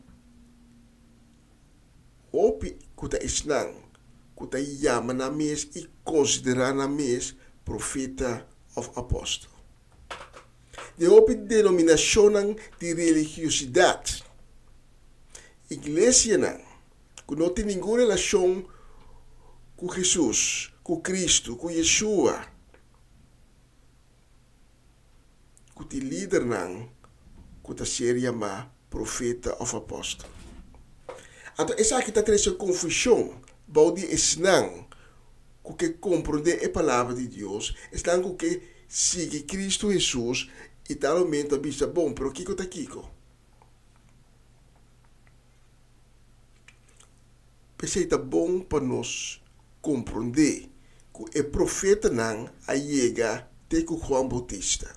Hopi ku ta esnan ku ta yama nan mes i konsiderá nan mes profeta òf apòstel. Den hopi denominashonnan di religiosidat, iglesianan ku no tin ningun relashon ku Hesus, ku Kristu, ku Yeshua, ku tin lidernan ku ta ser yamá profeta òf apòstel. Anto esaki ta trese konfushon bou di esnan ku ke komprondé e Palabra di Dios, esnan ku ke sigui Kristu Hesus i tal momento a bisa, Bon, pero kiko ta kiko? P'esei ta bon pa nos komprondé ku e profetanan a yega te ku Juan Boutista.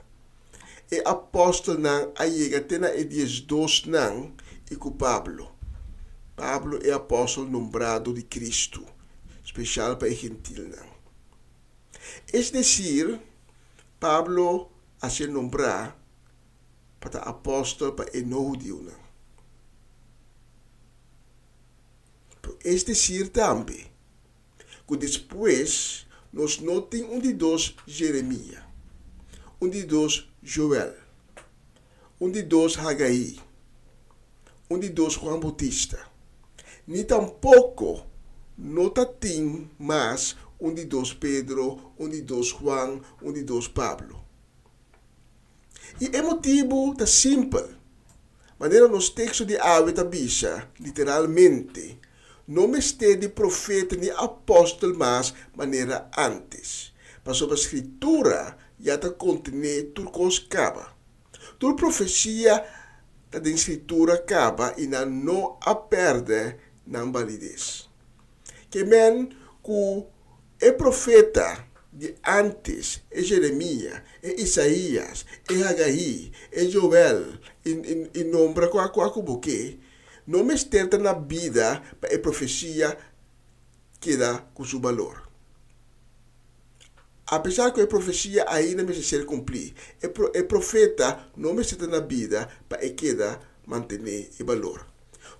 E apòstelnan a yega te na e diesdosnan i ku Pablo. Pablo e apòstel nombrado di Kristu, speshal pa e gentilnan. Es desir, Pablo a ser nombrá pa ta apòstel pa e no-hudiunan. Pero es desir tambe ku despues nos no tin un di dos Jeremia, un di dos Joel, un di dos Hagaí, un di dos Juan Boutista, ni tampoko no ta tin mas un di dos Pedro, un di dos Juan, un di dos Pablo. I e motibu ta simpel. Manera nos teksto di awe ta bisa, literalmente, no mester di profeta ni apòstel mas manera ántes, pasobra Skritura ya ta kontené tur kos kaba. Tur profesia ta den Skritura kaba i nan no a pèrdè nan balides. Ke men ku e profeta di ántes, e Jeremia, e Isaías, e Hagaí, e Joel, i nombra kua kua ku bo ke, no mester ta na bida pa e profesia keda ku su balor. Apesar ku e profesia ainda mester ser kumplí, e profeta no mester ta na bida pa e keda mantené e balor.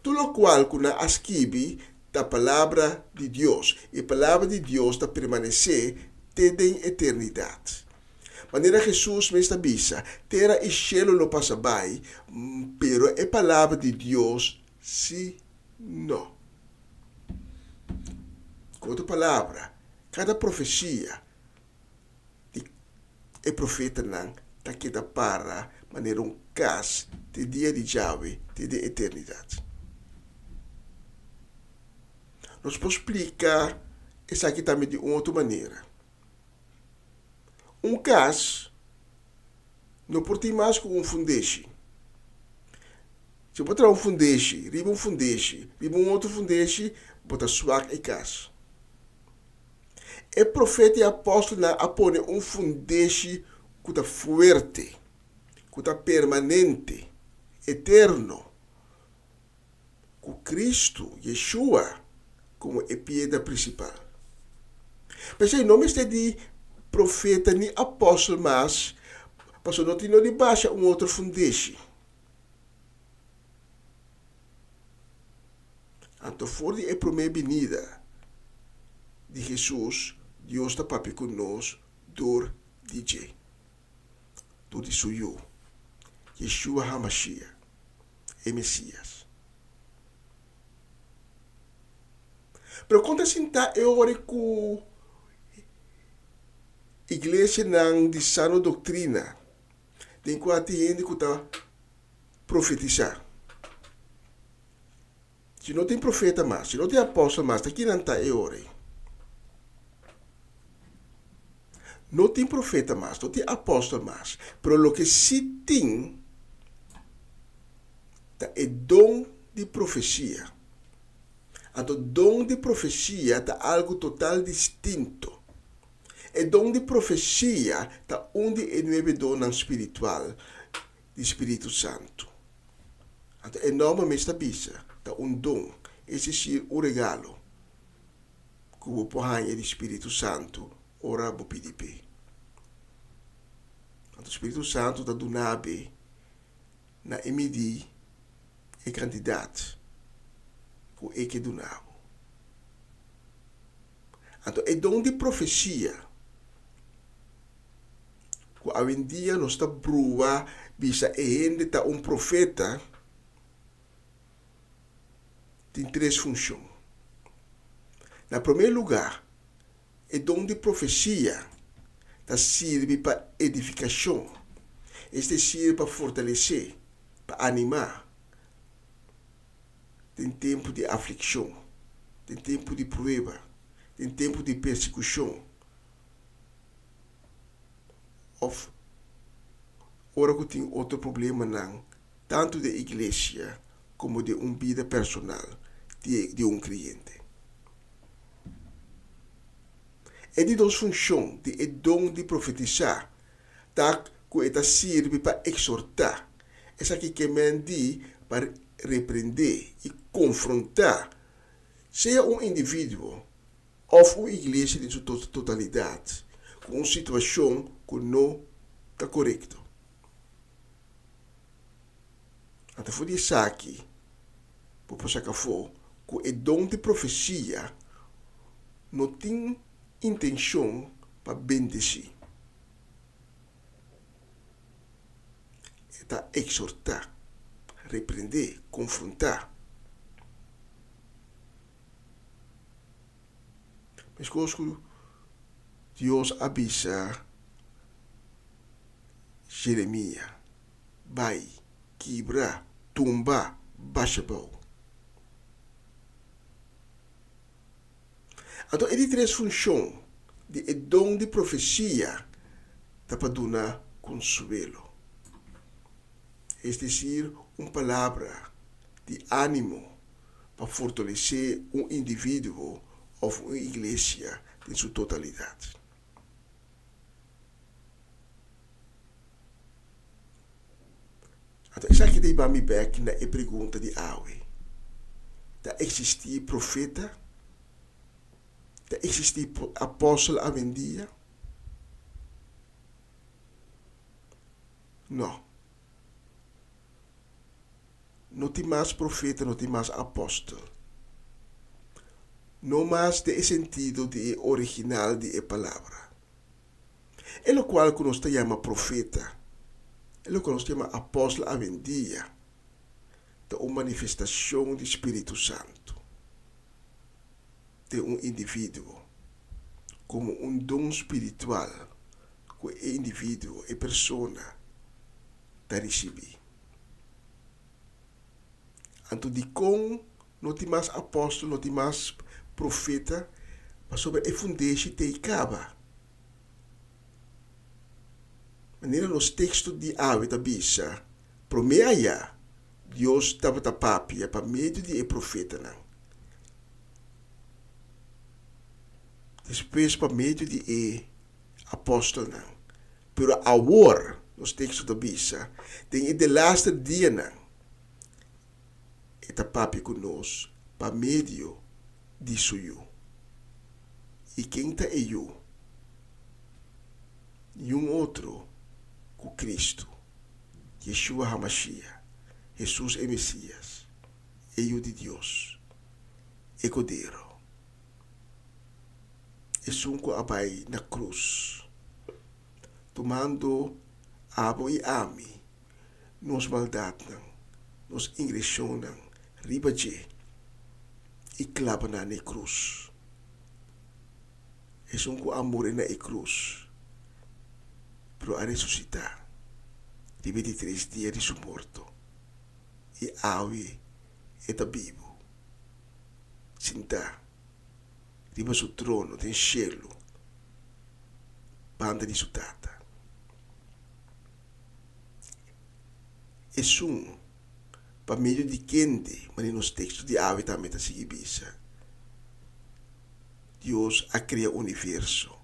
Tur lokual ku nan a skibi ta palabra di Dios, i palabra di Dios ta permanesé te den eternidat. Manera Hesus mes ta bisa, Tera i shelu lo pasa bai, pero e palabra di Dios sí no. Ku otro palabra, kada profesia di e profetanan ta keda para manera un kas te dia di djawe, te den eternidat. Nos por splika esaki tambe di un otro manera. Un kas no por tin mas ku un fundeshi. Si bo traha un fundeshi riba un fundeshi riba un otro fundeshi, bo ta swak e kas. E profeta i apòstelnan a pone un fundeshi ku ta fuerte, ku ta permanente, eterno, ku Kristu, Yeshua, komo e piedra prinsipal. P'esei no mester di profeta ni apòstel mas, pasobra no tin no di basha un otro fundeshi. Anto for di e promé binida di Hesus, Dios ta papia ku nos dor di dje, dor di su Yu, Yeshua HaMashiach, e Mesias. Pero kon ta sinta e ora ku iglesianan di sano doktrina den kua tin hende ku ta profetisá? Si no tin profeta mas, si no tin apòstel mas, ta kinan ta e ora ei? No tin profeta mas, no tin apòstel mas, pero loke sí tin ta e don di profesia. Anto don di profesia ta algu total distinto. E don di profesia ta un di e nuebe donnan spiritual di Spiritu Santu. Anto e nòmber mes ta bisa, ta un don, es desir un regalo ku bo por haña di Spiritu Santu ora bo pidi p'e. Anto Spiritu Santu ta duna be na e midí e kantidat ku e ke duna bo. Anto e don di profesia ku awendia nos ta brua bisa e hende ta un profeta, tin tres funshon. Na promé lugá, e don di profesia ta sirbi pa edifikashon, es desir pa fortalesé, pa animá den tempu di aflikshon, den tempu di prueba, den tempu di persekushon. Of ora ku tin otro problemanan tantu den iglesia komo den un bida personal di un kreyente. E di dos funshon di e don di profetisá ta ku e ta sirbi pa eksortá. Esaki ke men di pa reprendé i konfrontá sea un individuo òf un iglesia den su totalidat ku un situashon ku no ta korekto. Anto for di esaki bo por saka afó ku e don di profesia no tin intenshon pa bendesí. E ta eksortá, reprendé, konfrontá. Meskos ku Dios a bisa Jeremia, Bai, kibra, tumba, basha bou. Anto e di tres funshon di e don di profesia ta pa duna konsuelo, es desir un palabra di ánimo pa fortalesé un individuo òf un iglesia den su totalidat. Anto esaki ta hiba mi bek na e pregunta di awe, Ta eksistí profeta? Ta eksistí apòstel awendia? No. No tin mas profeta, no tin mas apòstel. No mas den e sentido di e original di e palabra. E lokual ku nos ta yama profeta, e lokual nos ta yama apòstel awendia, ta un manifestashon di Spiritu Santu den un individuo komo un don spiritual ku e individuo, e persona, ta risibí. Anto dikon no tin mas apòstel, no tin mas profeta? Pasobra e fundeshi t'ei kaba. Manera nos teksto di awe ta bisa, promé ayá Dios tabata papia pa medio di e profetanan, despues pa medio di e apòstelnan. Pero awor, nos teksto ta bisa, den e delaster dianan e ta papia ku nos pa medio di su Yu. I ken ta e Yu? Niun otro ku Kristu, Yeshua HaMashiach, Hesus e Mesias, e Yu di Dios, e Kodero. Esun ku a bai na krus, tumando abo i ami nos maldatnan, nos ingreshonnan riba dje i klaba nan na e krus. Esun ku a muri na e krus, pero a resusitá riba e di tres dia di su morto, i awe e ta bibu, sintá riba su trono den shelu banda di su Tata. Esun pa medio di kende, manera nos teksto di awe tambe ta sigui bisa, Dios a krea universo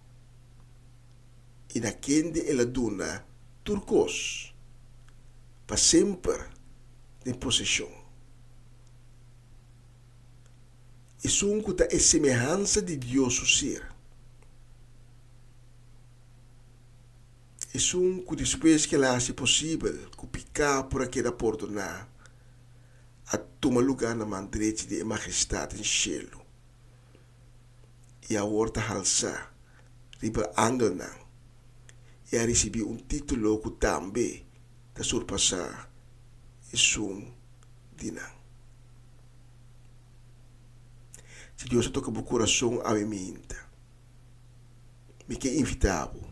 i na kende el a duna tur kos pa semper den poseshon. Esun ku ta e semehansa di Dios su ser. Esun ku despues ku el a hasi posibel ku piká por a keda pordoná, a tuma lugá na man drechi di e Magestat den shelu i awor ta halsá riba angelnan i a risibí un título ku tambe ta surpasá esun di nan. Si Dios a toka bo kurason awe minta, mi ke invitá bo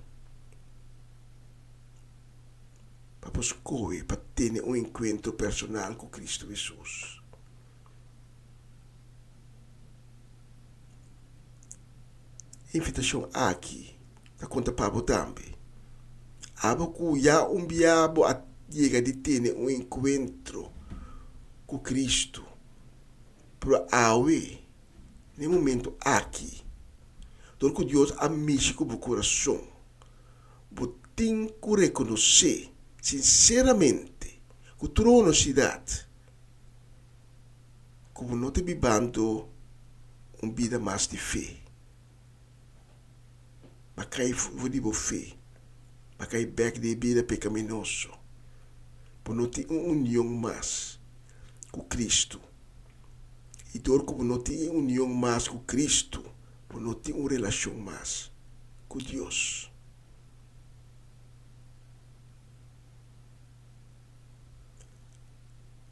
pa bo skohe pa tene un enkuentro personal ku Kristu Hesus. E invitashon aki ta konta pa bo tambe. Abo ku ya un bia bo a yega di tene un enkuentro ku Kristu, pero awe, na e momento aki, dor ku Dios a mishi ku bo kurason, bo tin ku rekonosé sinseramente, ku tur honosidat, ku bo no ta bibando un bida mas di fe. Bo a kai for di bo fe, bo a kai bek den e bida pekaminoso. Bo no tin un union mas ku Kristu. I dor ku bo no tin e union mas ku Kristu, bo no tin un relashon mas ku Dios.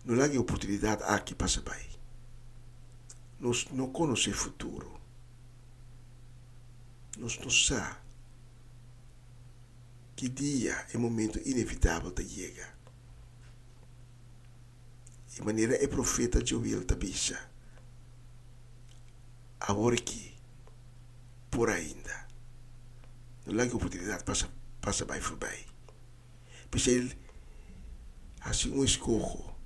No laga e oportunidat aki pasa bai. Nos no konosé futuro. Nos no sa ki dia e momento inevitabel ta yega. I manera e profeta Joel ta bisa, Awor aki. Por ainda. No laga e oportunidat pasa pasa bai forbij. P'esei hasi un eskoho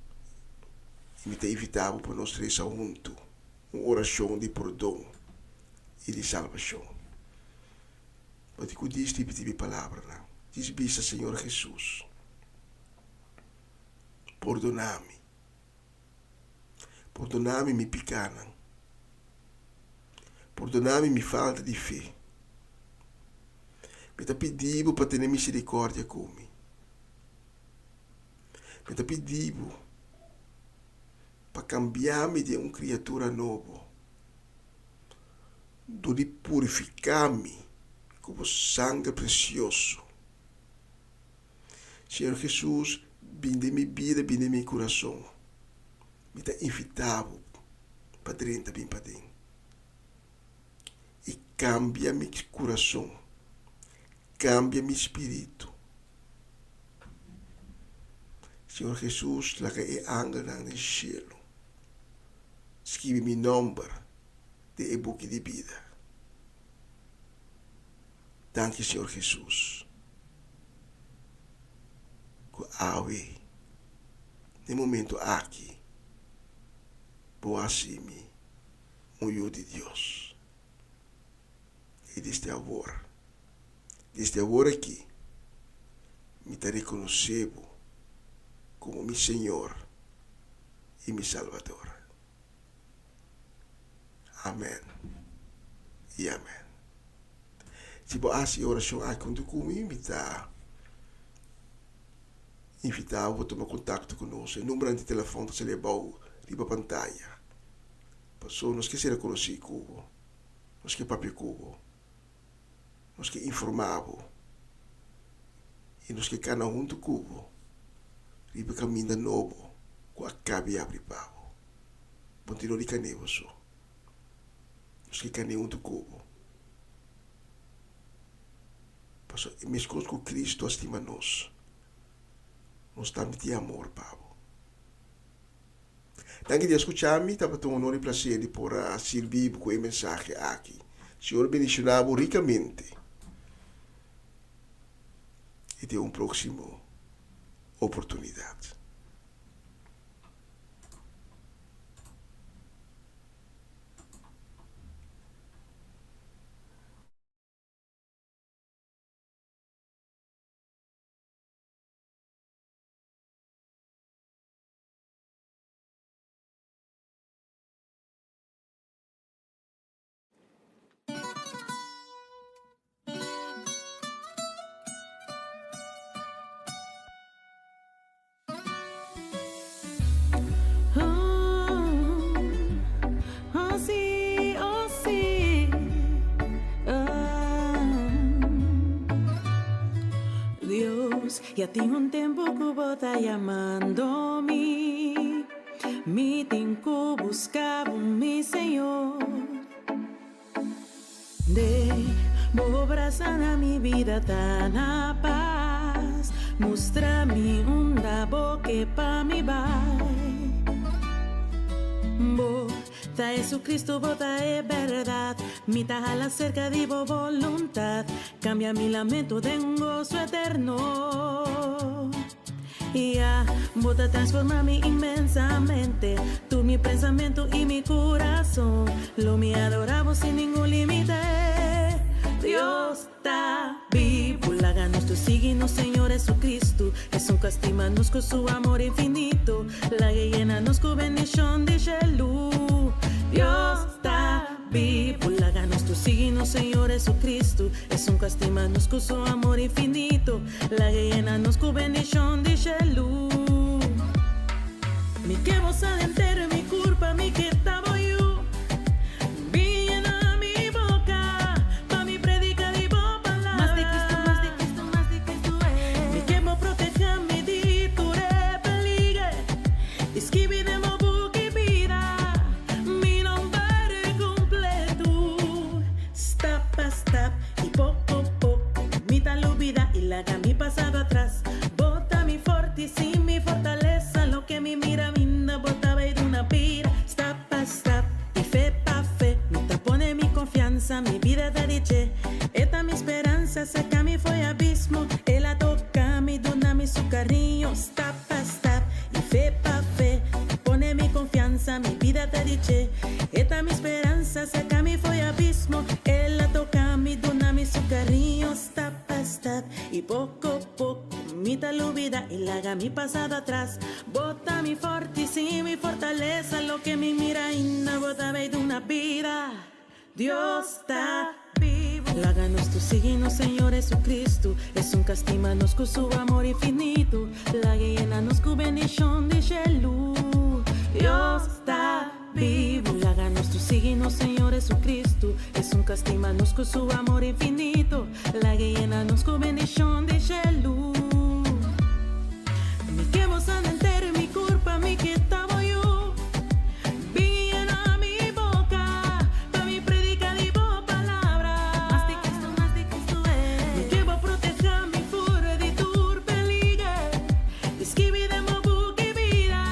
i mi ta invitá bo pa nos resa huntu un orashon di pordon i di salbashon. Bo tin ku dis ripití mi palabranan. Dis bisa, Señor Hesus, pordoná mi. Pordoná mi mi pikánan. Pordoná mi mi falta di fe. Mi ta pidi bo pa tene miserikòrdia ku mi. Mi ta pidi bo pa kambia mi den un kriatura nobo dor di purifiká mi ku bo sanger presioso. Señor Hesus, bin den mi bida, bin den mi kurason. Mi ta invitá bo pa drenta bin paden i kambia mi kurason, kambia mi spiritu. Señor Hesus, laga e angelnan den shelu skibi mi nòmber den e buki di bida. Danki, Señor Hesus. Ku awe, den momento aki, bo a hasi mi un yu di Dios. I desde awor, desde awor aki, mi ta rekonosé bo komo mi Señor i mi Salbador. Amèn i amèn. Si bo hasi e orashon aki huntu ku mi, mi ta invitá bo pa tuma kontakto ku nos. E numbernan di telefòn ta sali abou riba pantaya. Pasobra nos ke sera konosí ku bo, nos ke papia ku bo, nos ke informá bo i nos ke kana huntu ku bo riba e kaminda nobo ku a kabi abri pa bo. Bo tin no di kané bo so. Nos ke kané huntu ku bo. Pasobra meskos ku Kristu a stima nos, nos tambe tin amor pa bo. Danki di a skucha mi, tabata un honor i plaser di por a sirbi bo ku e mensahe aki. Señor bendishoná bo rikamente i te un próksimo oportunidat. Dios, ya tin un tempo ku bo ta yamando mi. Mi tin ku buska bo, mi Señor. De bo brasa na mi bida ta na pas. Mustra mi unda bo ke pa mi bai. Bo ta Jesucristo, bo ta e berdad. Mi ta hala cerca di bo voluntad. Cambia mi lamento den un gozo eterno. Ya, bo ta transforma mi inmensamente. Tur mi pensamentu i mi kurason. Lo mi adora bo sin ningun limite. Dios ta bibu, laga nos tur sigui nos Señor Jesucristo. Esun ku a stima nos ku su amor infinito. Laga e yena nos ku bendishon di shelu. Dios ta bibu, laga nos tur sigui nos Señor Jesucristo. Esun ku a stima nos ku su amor infinito. Laga e yena nos ku bendishon di shelu. Mi ke bo sal henter mi kurpa, mi ke ta bo yu. Bin yena mi boka, pa mi predika di bo palabra. Mas di Cristo, mas di Cristo, mas di Cristo, eh. Mi ke bo proteha mi di tur e peliger. I skibi den bo buki bida mi nomber kompletu. Stap pa stap i poko poko mi ta lubida i laga mi pasado atras. Bo ta mi forti, si mi fortalesa, loke mi mira minda bo ta bay duna. cariño, stap pa stap y fe pa fe. Pone mi confianza, mi vida ta di dje. E ta mi speransa, saca mi fo'i abismo. El a toca mi, duna mi su cariño, stap pa stap y poco poco. Mi ta lubida y laga mi pasado atras. Bo ta mi forti, sí, mi fortaleza. Loke mi mira ainda, bo ta bay duna bida. Dios ta bibo. Laga nos tur sigui nos Señor Jesucristo. Esun cu a stima nos cu su amor infinito. Lag'E yena nos cu bendicion di cielo. Dios ta bibo. Laga nos tur sigui nos Señor Jesucristo. Esun cu a stima nos cu su amor infinito. Lag'E yena nos cu bendicion di cielo. Mi ke bo sana henter mi curpa, mi ke ta bo yiu. Bin yena mi boca, pa mi predica di bo palabra. Mas di Cristo, mas di Cristo eh. Mi ke bo proteha mi for di tur peliger. Scribi den bo buki bida,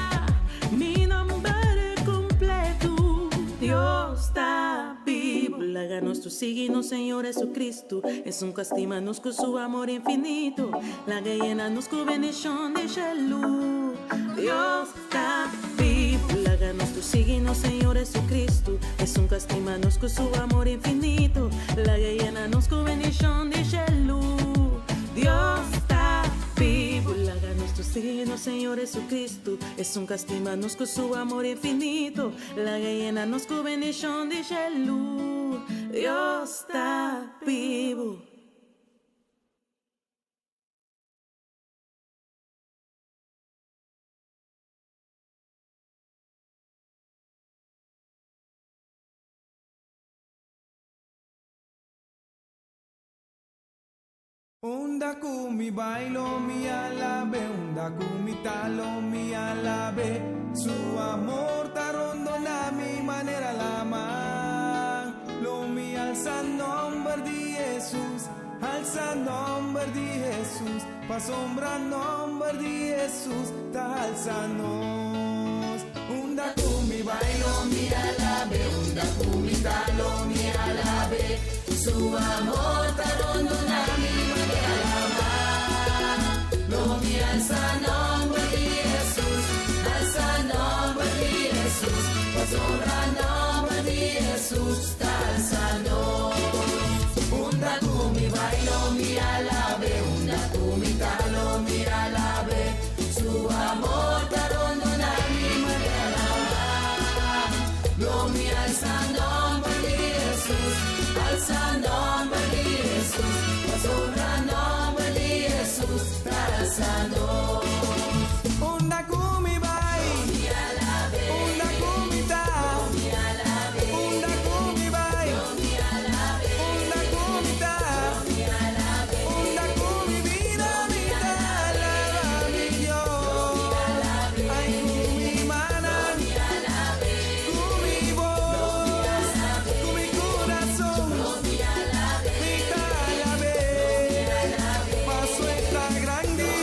mi nomber completo. Dios ta bibo. Laga nos tur sigui nos Señor Jesucristo. Esun cu a stima nos cu su amor infinito. Lag'E yena nos cu bendicion di cielo. Dios ta bibo. Laga nos tur sigui nos Señor Jesucristo. Esun cu a stima nos cu su amor infinito. Lag'E yena nos cu bendicion di cielo. Dios ta bibo. Laga nos tur sigui nos Señor Jesucristo. Esun cu a stima nos cu su amor infinito. Lag'E yena nos cu bendicion di cielo. Dios ta bibo. Unda cu mi bay lo mi alab'E, unda cu mi ta lo mi alab'E. Su amor ta rondona mi manera lama. Lo mi alsa nomber di Jesus, alsa nomber di Jesus. Pasobra nomber di Jesus, ta alsa nos. Unda cu mi bay lo mi alab'E, unda cu mi ta lo mi alab'E. Su amor ta rondona mi manera lama. Lo mi alsa nomber di Jesus, alsa nomber di Jesus. Pasobra nomber di Jesus, ta alsa nos. Unda cu mi bay lo mi alab'E, unda cu mi ta lo mi alab'E. Su amor ta rondona mi manera lama. Lo mi alsa nomber di Jesus, alsa nomber di Jesus. Pasobra nomber di Jesus, ta alsa nos. Unda cu mi bay, unda cu mi ta, unda cu mi bay, unda cu mi ta, unda cu mi bida mi ta alaba mi Dios. Ay, cu mi mannan, cu mi voz, cu mi curason, mi ta alab'E. Paso e ta grandi.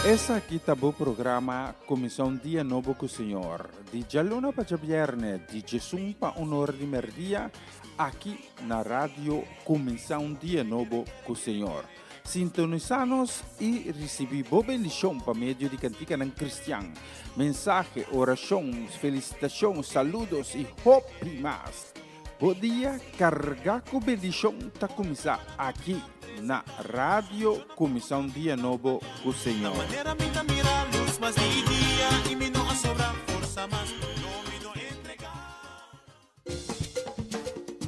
Esaki ta bo programa Kuminsá un Dia Nobo ku Señor, di djaluna pa djabièrnè di djesun pa un ora di mèrdia, aki na Radio Kuminsá un Dia Nobo ku Señor. Sintonisá nos i risibí bo bendishon pa medio di kantikanan kristian, mensahe, orashon, felisitashon, saludos i hopi mas. Bo dia kargá ku bendishon ta kuminsá aki na Radio Kuminsá un Dia Nobo ku Señor.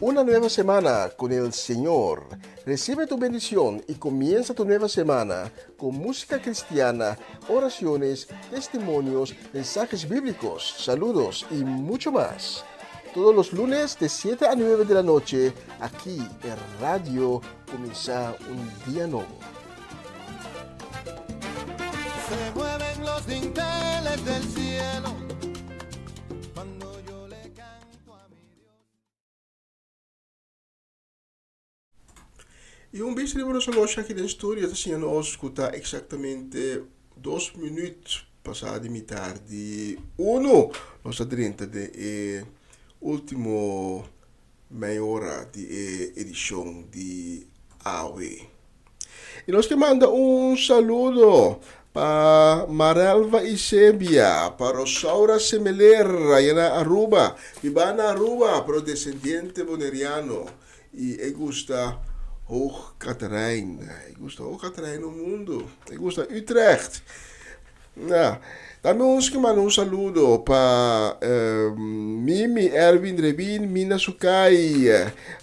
Una nueva semana con el Señor. Recibe tu bendición y comienza tu nueva semana con música cristiana, oraciones, testimonios, mensajes bíblicos, saludos y mucho más. Todos los lunes de 7 a 9 de la noche, aquí en Radio Comienza un Día Nuevo. Se mueven los dinteles del cielo cuando yo le canto a mi Dios. I un bista riba nos oloshi aki den studio ta siña nos ku ta eksaktamente dos minüt pasá di mitar di unu. Nos ta drenta den e último mei ora di e edishon di awe. I nos ke manda un saludo pa Marelva Isebia, pa Rosaura Semeler aya na Aruba, biba na Aruba pero desendiente boneriano i e gusta Hoog Caterijn, e gusta Hoog Caterijn un mundu, e gusta Utrecht. Na, tambe ons ke manda un saludo pa Mimi, Erwin Revin, Mina Sukai,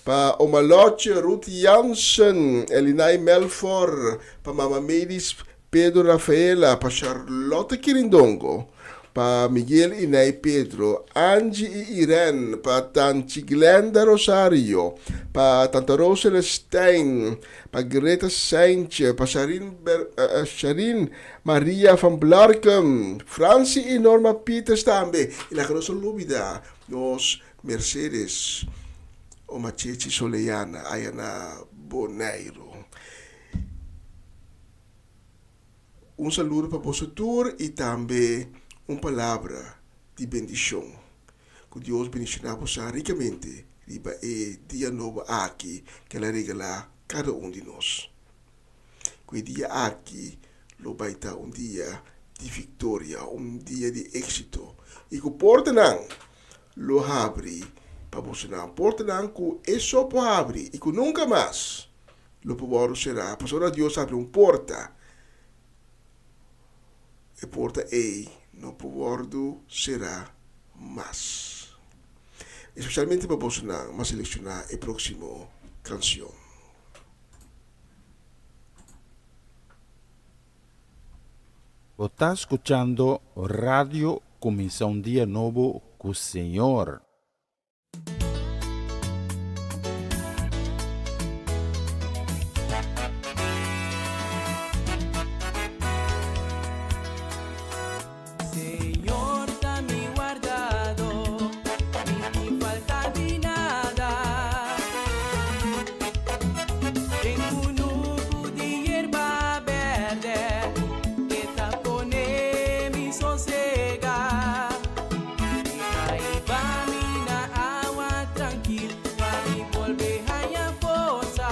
pa Oma Lotje, Ruth Jansen, Elinay Melfor, pa Mama Medis, Pedro Rafaela, pa Charlotte Kirindongo, pa Miguel y Ney Pedro, Angie y Irene, pa Tanchi Glenda Rosario, pa Tanta Rose Celestijn, pa Greta Seintje, pa Sharin, Ber, Sharin Maria van Blarkum, Francie y Norma Pieters tambe, y laga nos no lubida nos Mercedes Oma Chechi Soleana aya na Boneiru. Un saludo pa boso tur y tambe un palabra di bendicion. Cu Dios bendiciona boso ricamente riba e dia nobo aki cu el a regala cada un di nos. Cu e dia aki lo bay ta un dia di victoria, un dia di exito y cu portanan lo habri pa bosonan, portanan cu e so por habri y cu nunca mas lo por wòrdu será, pasobra Dios habri un porta, e porta ei no por wòrdu será mas. Espesialmente pa bosonan, m'a selekshoná e próksimo kanshon. Bo ta skuchando Radio Kuminsá un Dia Nobo ku Señor. Señor ta mi wardado, mi tin falta di nada. Den kunuku di yerba berde, e ta pone mi sosega. E ta hiba mi na awa trankil, pa mi bolbe haña forsa.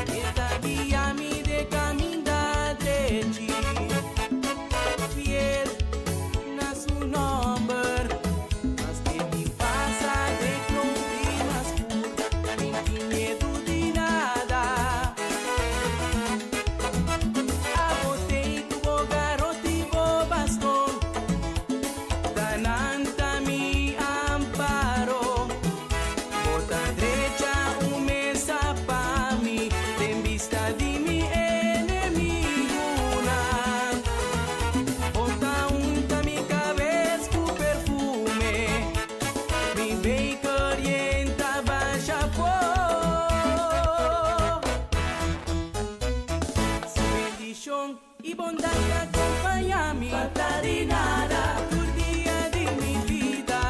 E ta guia mi den kaminda drechi, fiel na su nòmber. Maske mi pasa den klompi mas skur, mi tin miedu di nada. Abo tei ku bo garoti bo baston, ta nan ta mi amparo. Bo ta drecha un mesa pa mi den bista di mi enemigunan. Bo ta unta mi kabes ku perfume, mi beker yen ta basha for. Su bendishon i bondat ta kompañá mi. Falta di nada tur dia di mi bida.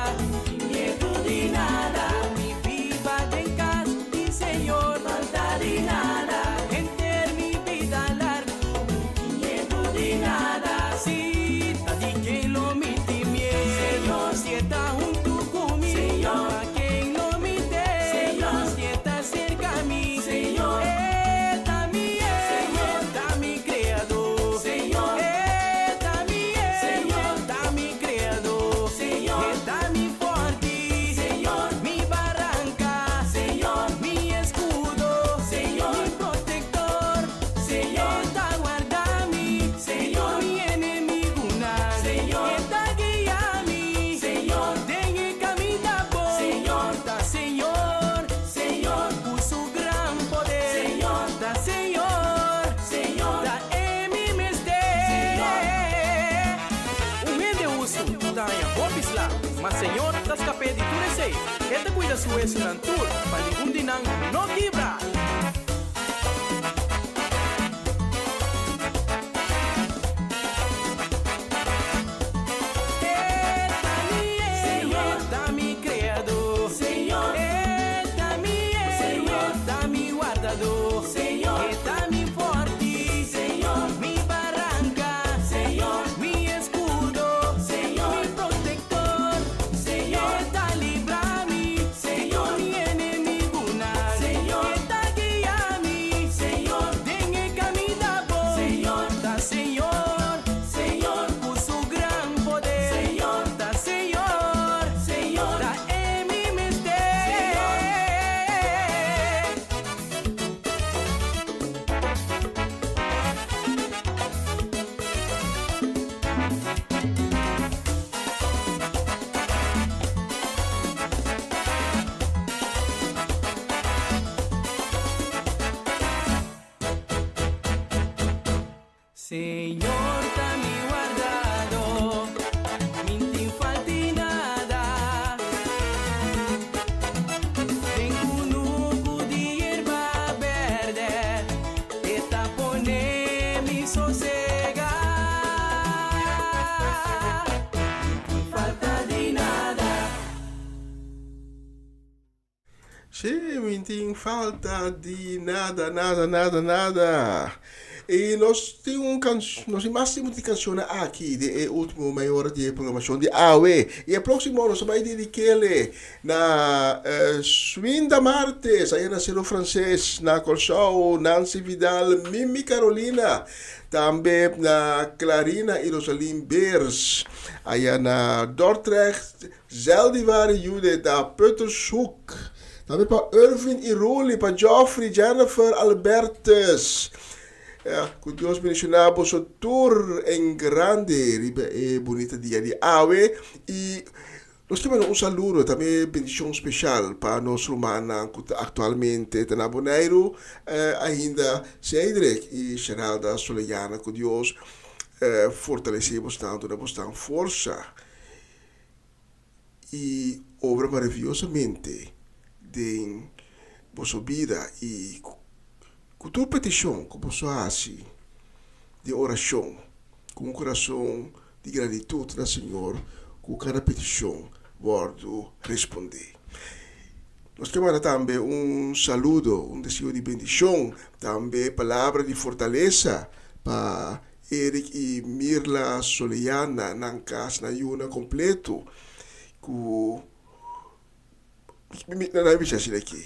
Tin miedu di nada. Lo mi biba den kas di Señor. Falta di. kuida su wesunan tur, pa ningun di nan no kibra. E ta mi Señor, ta mi Creador. Señor, E ta mi Señor, ta mi Wardador. Señor, E ta mi forti. Señor, mi baranca. Señor, mi escudo. Señor, mi protector. Señor, E ta libra mi. Señor, mi enemigunan. Señor, E ta guia mi. Señor, den e caminda bon. Señor, ta Señor. Señor, cu su gran poder. Señor, ta Señor. Señor, ta e mi mester. Señor ta mi wardador, mi'n tin falt'i nada. Den kunuku di yerba bèrdè, e ta pone mi sosegá. Falta di nada. Sí, mi'n tin falta di nada, nada, nada, nada. I nos tin un can, nos tin mas di cancionnan aki den e ultimo mei ora di e programacion di awe. I e proximo nos ta bai dedikele na Swinda Martes, aya na Sero Frances, na Corsou, Nancy Vidal, Mimi Carolina, tambe na Clarina i Rosalyn Beers, aya na Dordrecht, Zeldivar Judith Puttershoek. Tambe pa Irvin i Roly, pa Geoffrey, Jennifer, Albertus. Ja, ku Dios bendishoná boso tur en grande riba e bunita dia di awe. I nos ta manda un saludo, tambe bendishon speshal pa nos rumannan ku ta aktualmente ta na Boneiru, ainda Cedric i Sheralda Soleyana. Ku Dios fortalesé bosnan, duna bosnan forsa. I obra maraviyosamente den boso bida i ku tur petishon ku boso hasi den orashon ku un kurason di gratitut na Señor ku kada petishon wòrdu respondé. Nos ke manda tambe un saludo, un deseo di bendishon, tambe palabra di fortalesa pa Eric i Mirla Soleana nan kas na yuna kompleto ku mi nan a bisa asina aki,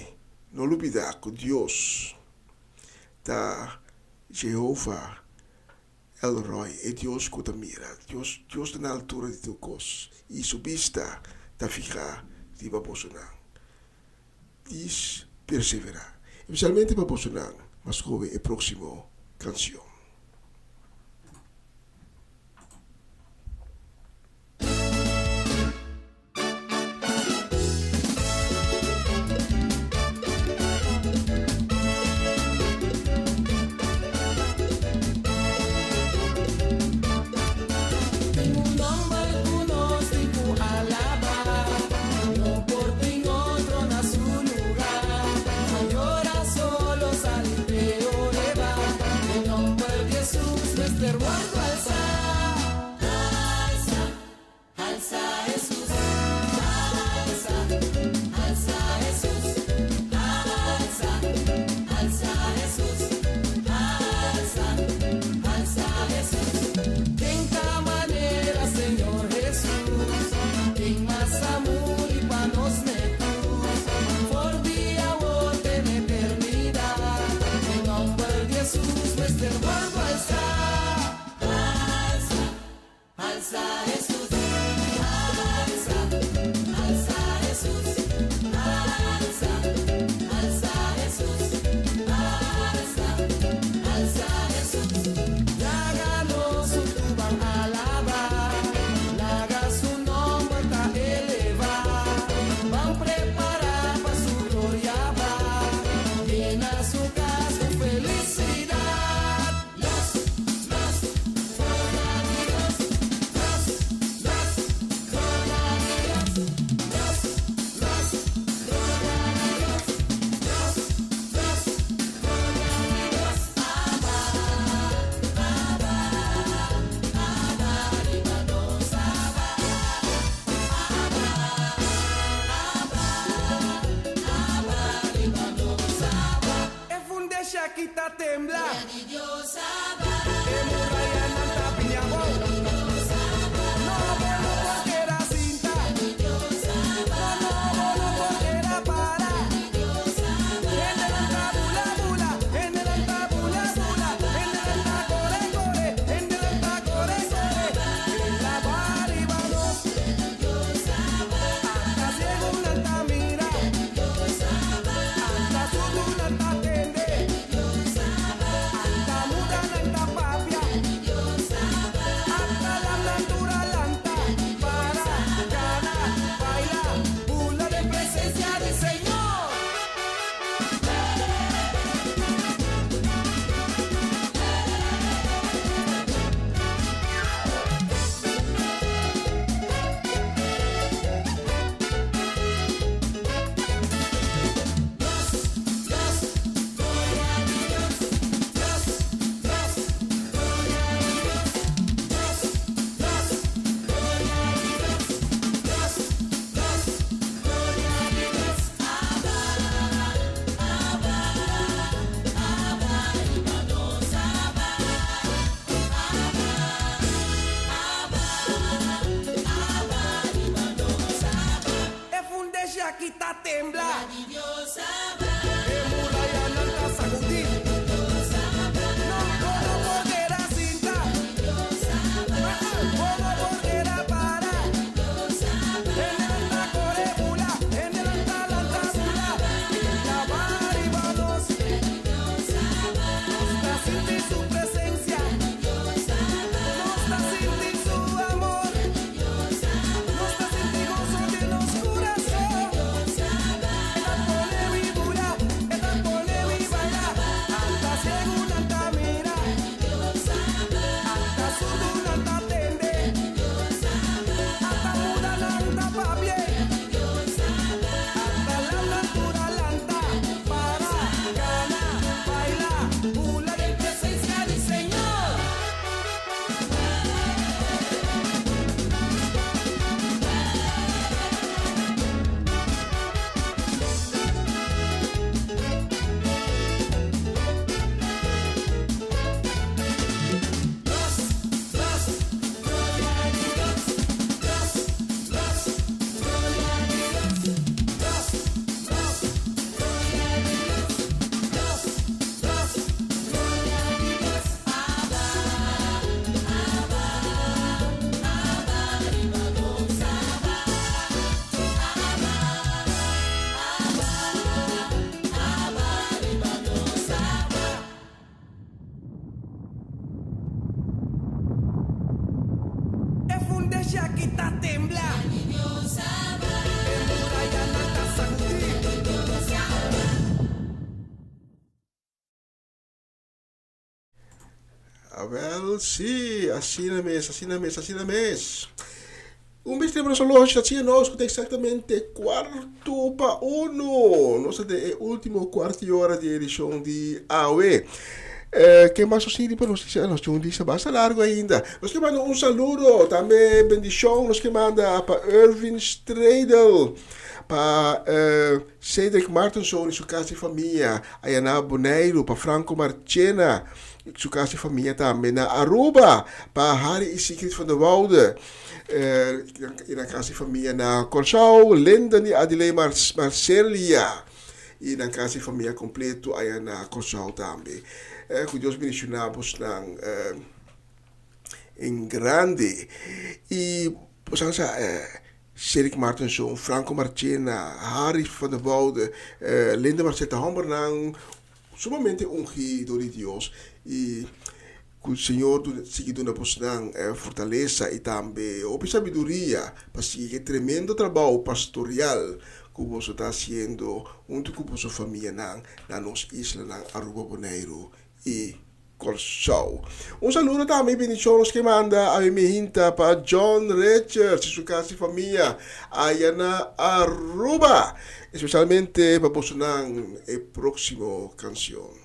No lubida ku Dios ta Jehova El Roi, e Dios ku ta mira. Dios Dios ta na altura di tur kos i su bista ta fihá riba bosonan. Dis perseverá, espesialmente pa bosonan mas hoben e próksimo kansion. aki ta tembla. E murayanan ta bini abou. No, bo no por keda sinta. No, no, bo no por keda para. Hendenan ta bula bula, hendenan ta bula bula, hendenan ta kore kore, hendenan ta kore kore. El a baha riba nos. Hasta siegunan ta mira. Hasta surdunan ta tende. Hasta mudanan ta papia. Hasta lamnan tur a lanta. Para, kana, baila, bula den presensia di Señor. E fundeshi aki ta tembla. E murayanan ta sagudí. No, bo no por keda sinta. Bo no por keda para. Hendenan ta kore bula, hendenan ta lanta bula. El a baha riba nos. Nos ta sinti su presensia. Nos ta sinti su amor. Nos ta sinti goso den nos kurason. E ta pone mi bula, e ta pone mi baila. Hasta siegunan ta mira. Hasta surdunan ta tende. Hasta mudanan ta papia. Hasta lamnan tur a lanta. Para, kana, baila, bula den presensia di Señor. E fundeshi aki ta tembla. E murayanan ta sagudí. Awel, sí, asina mes, asina mes, asina mes. Un bes riba nos horloge ta siña nos ku ta eksaktamente kuarto pa uno. Nos ta den e último kuarto di ora di e edishon di awe. Ke mas nos tin riba nos lista? Nos tin un lista basta largu ainda. Nos ke manda un saludo, tambe bendishon nos ke manda pa Ervin Stredel, pa Cedric Martenson i su kas i famia aya na Boneiru, pa Franco Marchena i su kas i famia tambe na Aruba, pa Harry i Sigrid van der Woude i nan kas i famia na Kòrsou, Linden i Adiley Marcelia i nan kas i famia kompleto aya na Kòrsou tambe. Ku Dios bendishoná bosnan en grande. I bosan sa Cedric Martenson, Franco Marchena, Harry van der Woude, Linda Marcel ta hombernan sumamente ungí dor di Dios i ku Señor sigui duna bosnan fortalesa i tambe hopi sabiduria pa sigui e tremendo trabou pastorial ku boso ta hasiendo huntu ku boso famianan na nos islanan Aruba, Boneiru i Kòrsou. Un saludo tambe i bendishon nos ke manda a mi hinta pa John Richards i su kas i famia aya na Aruba. Espesialmente pa bosonan e próksimo kanshon.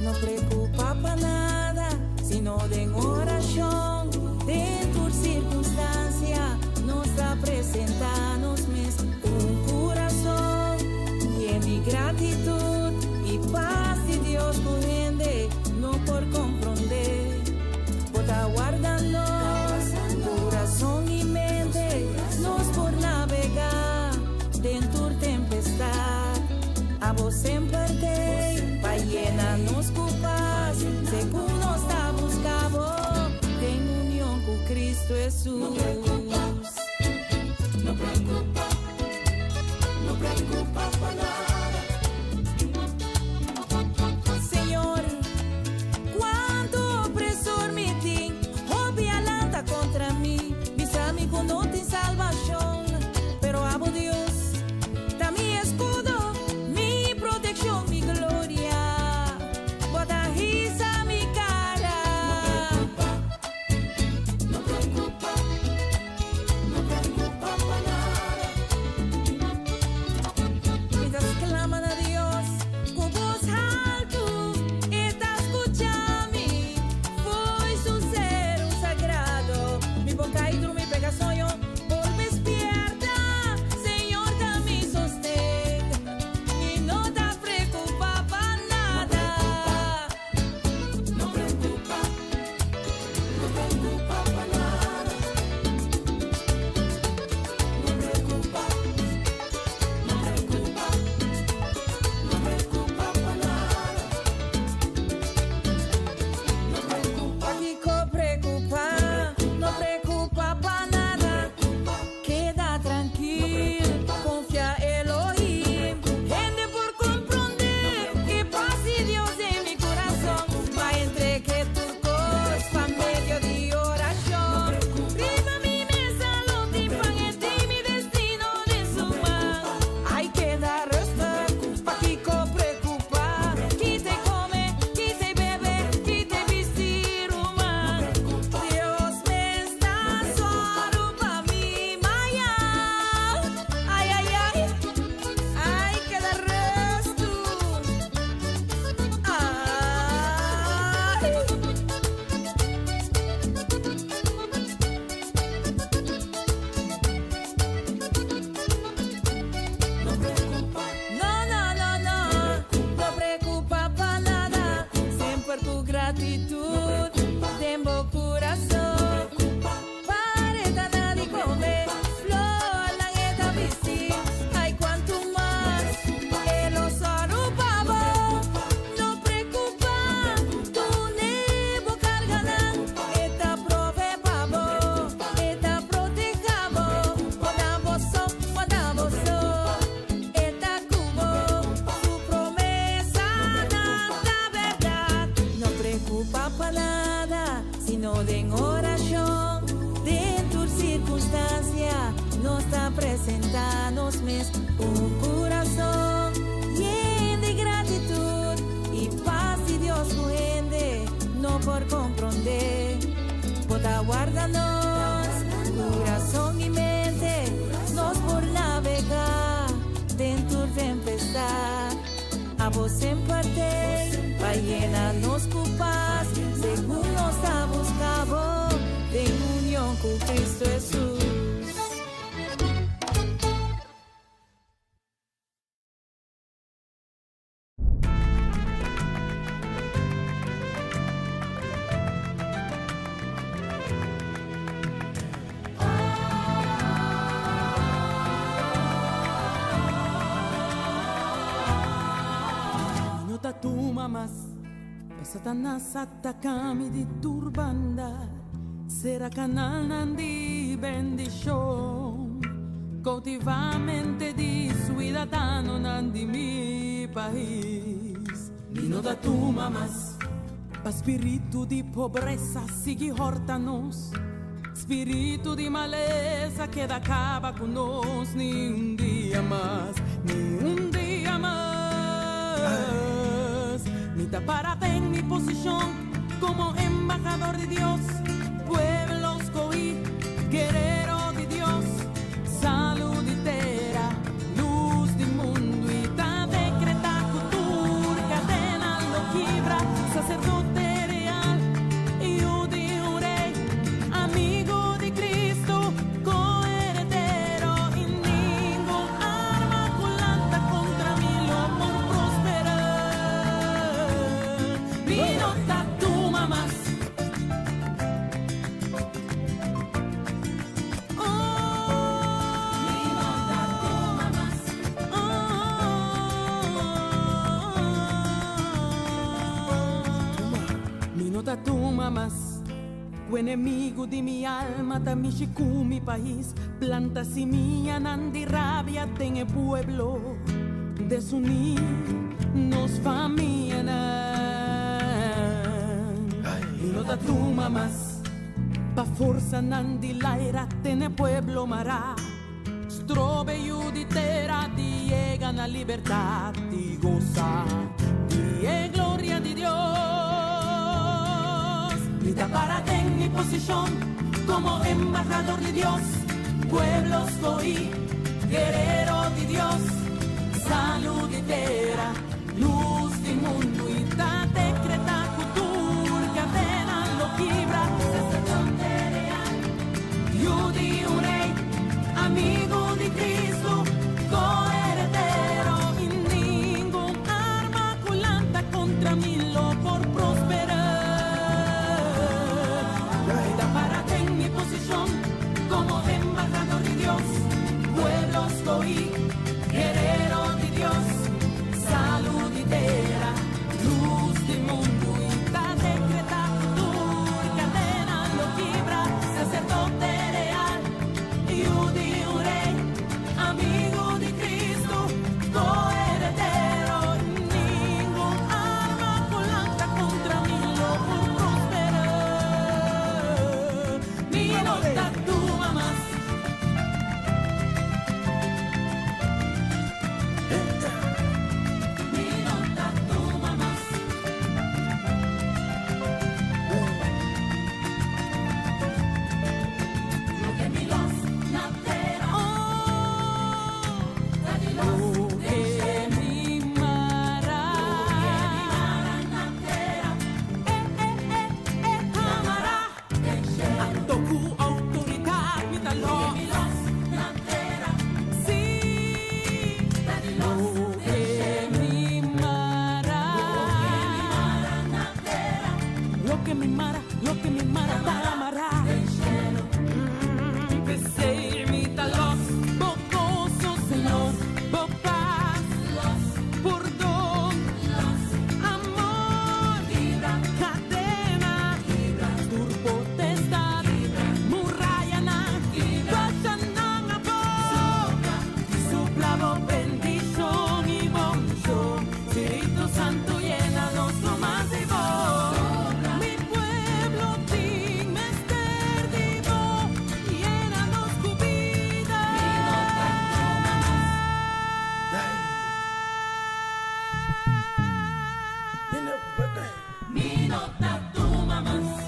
No preocupa pa nada. gratitud den bo curason. Pareta na di come, flornan e ta bisti. Ai cuanto mas e lo sòru pa bo. No preocupa, dun'e bo carganan. E ta prove pa bo, e ta proteha bo. Warda bo so, warda bo so. E ta cu bo, su promesanan ta berdad. No preocupa pa nada, sino den oracion. Den tur circunstancia, nos ta presenta nos mes un curason yen di gratitud y paz di Dios cu hende no por compronde. Bo ta warda nos curason y mente, nos por navega den tur tempestad. Abo semper t'ey pa yena nos cu paz, segun nos ta busca bo den union cu Cristo Jesus. Mi no ta tuma mas pa Satanas ataka mi di tur banda, sera kanalnan di bendishon, koutivá mente di suidadanonan di mi pais. Mi no ta tuma mas pa spiritu di pobresa sigui hòrta nos, spiritu di malesa keda kaba ku nos ni un dia mas, ni un dia mas. Mi ta para den mi posishon komo embahador di Dios, pueblo skohí, guerero di Dios, salu di tera, lus di mundu i ta dekretá ku tur kadena lo kibra, saserdote real, yu di un rei, amigu di Kristu, koheredero i ningun arma ku lanta kontra mi lo por prosperá. Mi no ta tuma mas. Oh, mi no ta tuma mas. Oh, mi no ta tuma mas. Ku enemigu di mi alma ta mishi ku mi pais, planta simianan di rabia den e pueblo, desuní nos famianan. Mi no ta tuma mas pa forsanan di laira tene pueblo mará, strobe yu di tera di yega na libertat i gosa di e gloria di Dios. Mi ta para den mi posishon komo embahador di Dios, pueblo skohí, guerero di Dios, salu di tera, lus di mundu i ta dekretá ku tur kadena lo kibra, saserdote real, yu di un rei, amigu di Kristu, koheredero i ningun arma ku lanta kontra mi lo por prosperá. Mi ta para den mi posishon komo embahador di Dios, pueblo skohí, guerero di Dios, salu di tera, lus di mundu. Loke mi mara, loke mi mara ta mará. P'esei mi ta los bo goso, Señor, bo pas, pordon, amor, kadena, tur potestat, murayanan, bashanan abou. Supla bo bendishon i bo unshon, Spiritu Santu yena nos ku mas di bo. Mi pueblo tin mester di bo, yena nos ku bida. Mi no ta tuma mas. Mi no ta tuma mas.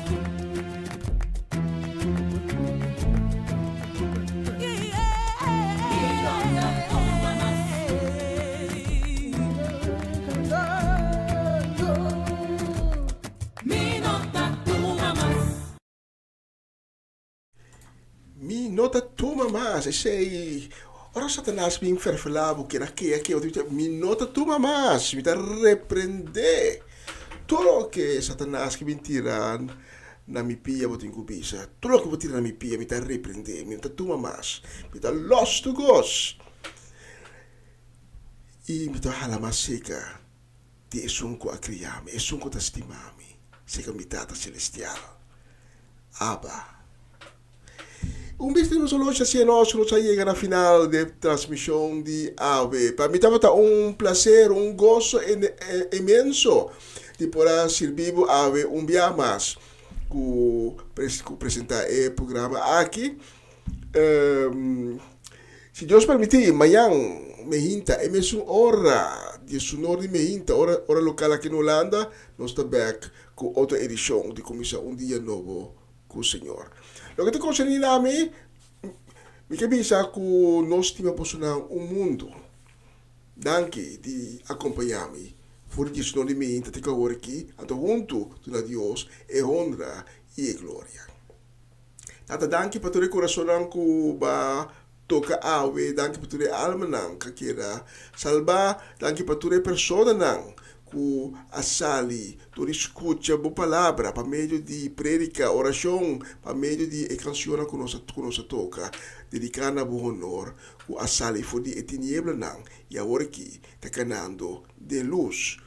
Mi no ta tuma mas. Mi no ta tuma mas. Esei, ora Satanas bin ferfelá bo, keda kea kea, bo ta bisa, Mi no ta tuma mas. Mi ta reprendé tur loke Satanas ke bin tira na mi pia, bo tin ku bisa. Tur loke bo tira na mi pia, mi ta reprendé. Mi no ta tuma mas. Mi ta lòs tur kos. I mi ta hala mas serka di esun ku a kria mi, esun ku ta stima mi, serka mi Tata Selestial. Abba. Un bes di nos oloshi hacia nos, nos a yega na final di e transmision di awe. Pa mi tabata un placer, un goso inmenso di por a sirbi bo awe un bia mas cu presenta e programa aki. Si Dios permiti, mañan mehinta e mesun ora, diesunor di mehinta, ora ora local aki na Hulanda, nos ta bek cu otro edicion di Cuminsa un Dia Nobo cu Señor. Loke ta concerni na mi, mi ke bisa cu nos stima bosonan un mundo. Danki di acompaña mi for di diesunor di mehinta te cu awor aki, anto hunto duna Dios e honra y e gloria. Tata danki pa tur e kurasonnan ku ba toka awe, danki pa tur e almanan ku a keda salbá, danki pa tur e personanan ku a sali dor di skucha bo palabra pa medio di predika, orashon, pa medio di e kanshonnan ku nos a ku nos a toka, dediká na bo honor, ku a sali for di e tinieblanan i awor aki ta kanando den lus.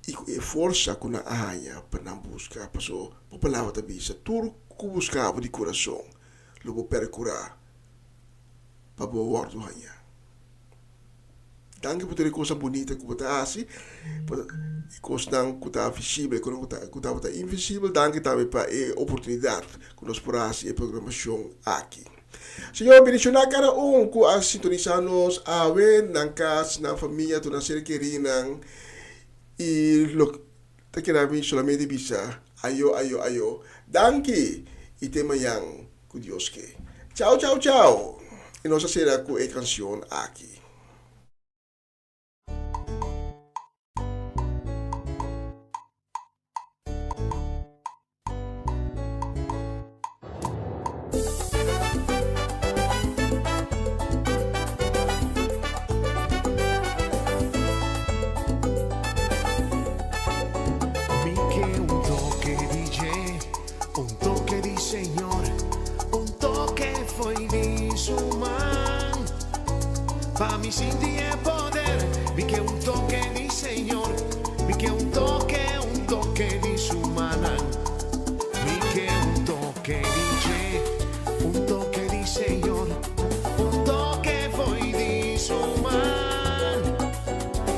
I ku e forsa ku nan a haña pa nan buska, paso bo palabra ta bisa, Tur ku buska bo di kurason lo bo perkurá pa bo wòrdu hañá. Danki pa tur e kosnan bunita ku bo ta hasi, pa e kosnan ku ta visibel i ku tabata invisibel. Danki tambe pa e oportunidat ku nos por hasi e programashon aki. Señor bendiciona cada un cu a sintonisa nos awe, nan cas, nan famia, tur nan ser kerinan y lo ta keda mi solamente bisa ayo ayo ayo danki y te mañan cu Dios ke. Chao chao chao y nos a cera cu e cancion aki. Mi ke un toke di dje, un toke di Señor, un toke fo'i di su man. Pa mi sinti e poder, mi ke un toke di Señor, mi ke un toke, un toke di su mannan. Mi ke un toke di dje, un toke di Señor, un toke fo'i di su man.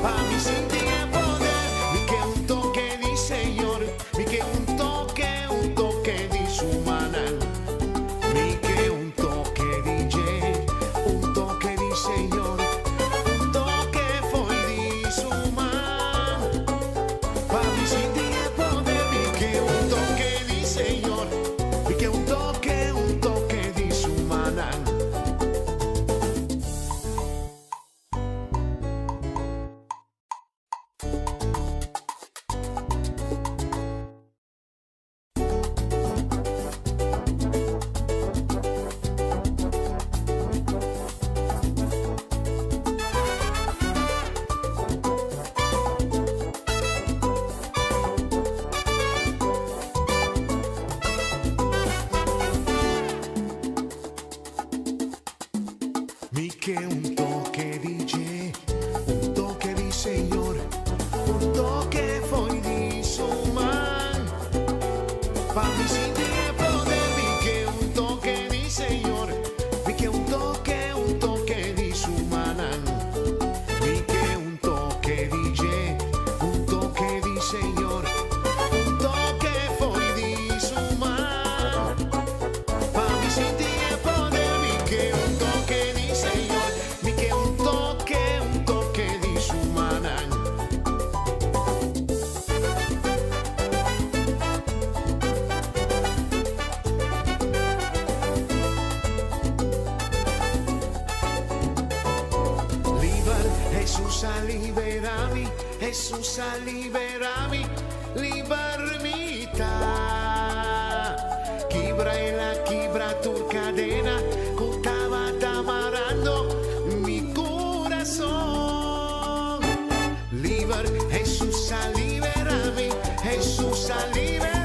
Pa mi sinti e poder, mi ke un toke di Señor, mi ke un toke, un toke di su mannan. Mi ke un toke di dje, un toke di Señor, un toke fo'i di su man. Pa mi sinti e poder, mi ke un. ke un toke di dje, un toke di Señor, un toke fo'i di su man. Pa mi sinti e poder, mi ke un toke di Señor, mi ke un toke, un toke di su mannan. Mi ke un toke di dje, un toke di Señor, un toke fo'i di su man. Pa mi sinti e poder, mi ke un toke di Señor, mi ke un toke, un toke di su mannan. Liber, Jesus a libera mi, Jesus a libera mi, liber mi ta. Kibra el a kibra tur kadena, ku tabata marando mi kurason. Liber, Jesus a libera mi, Jesus a libera.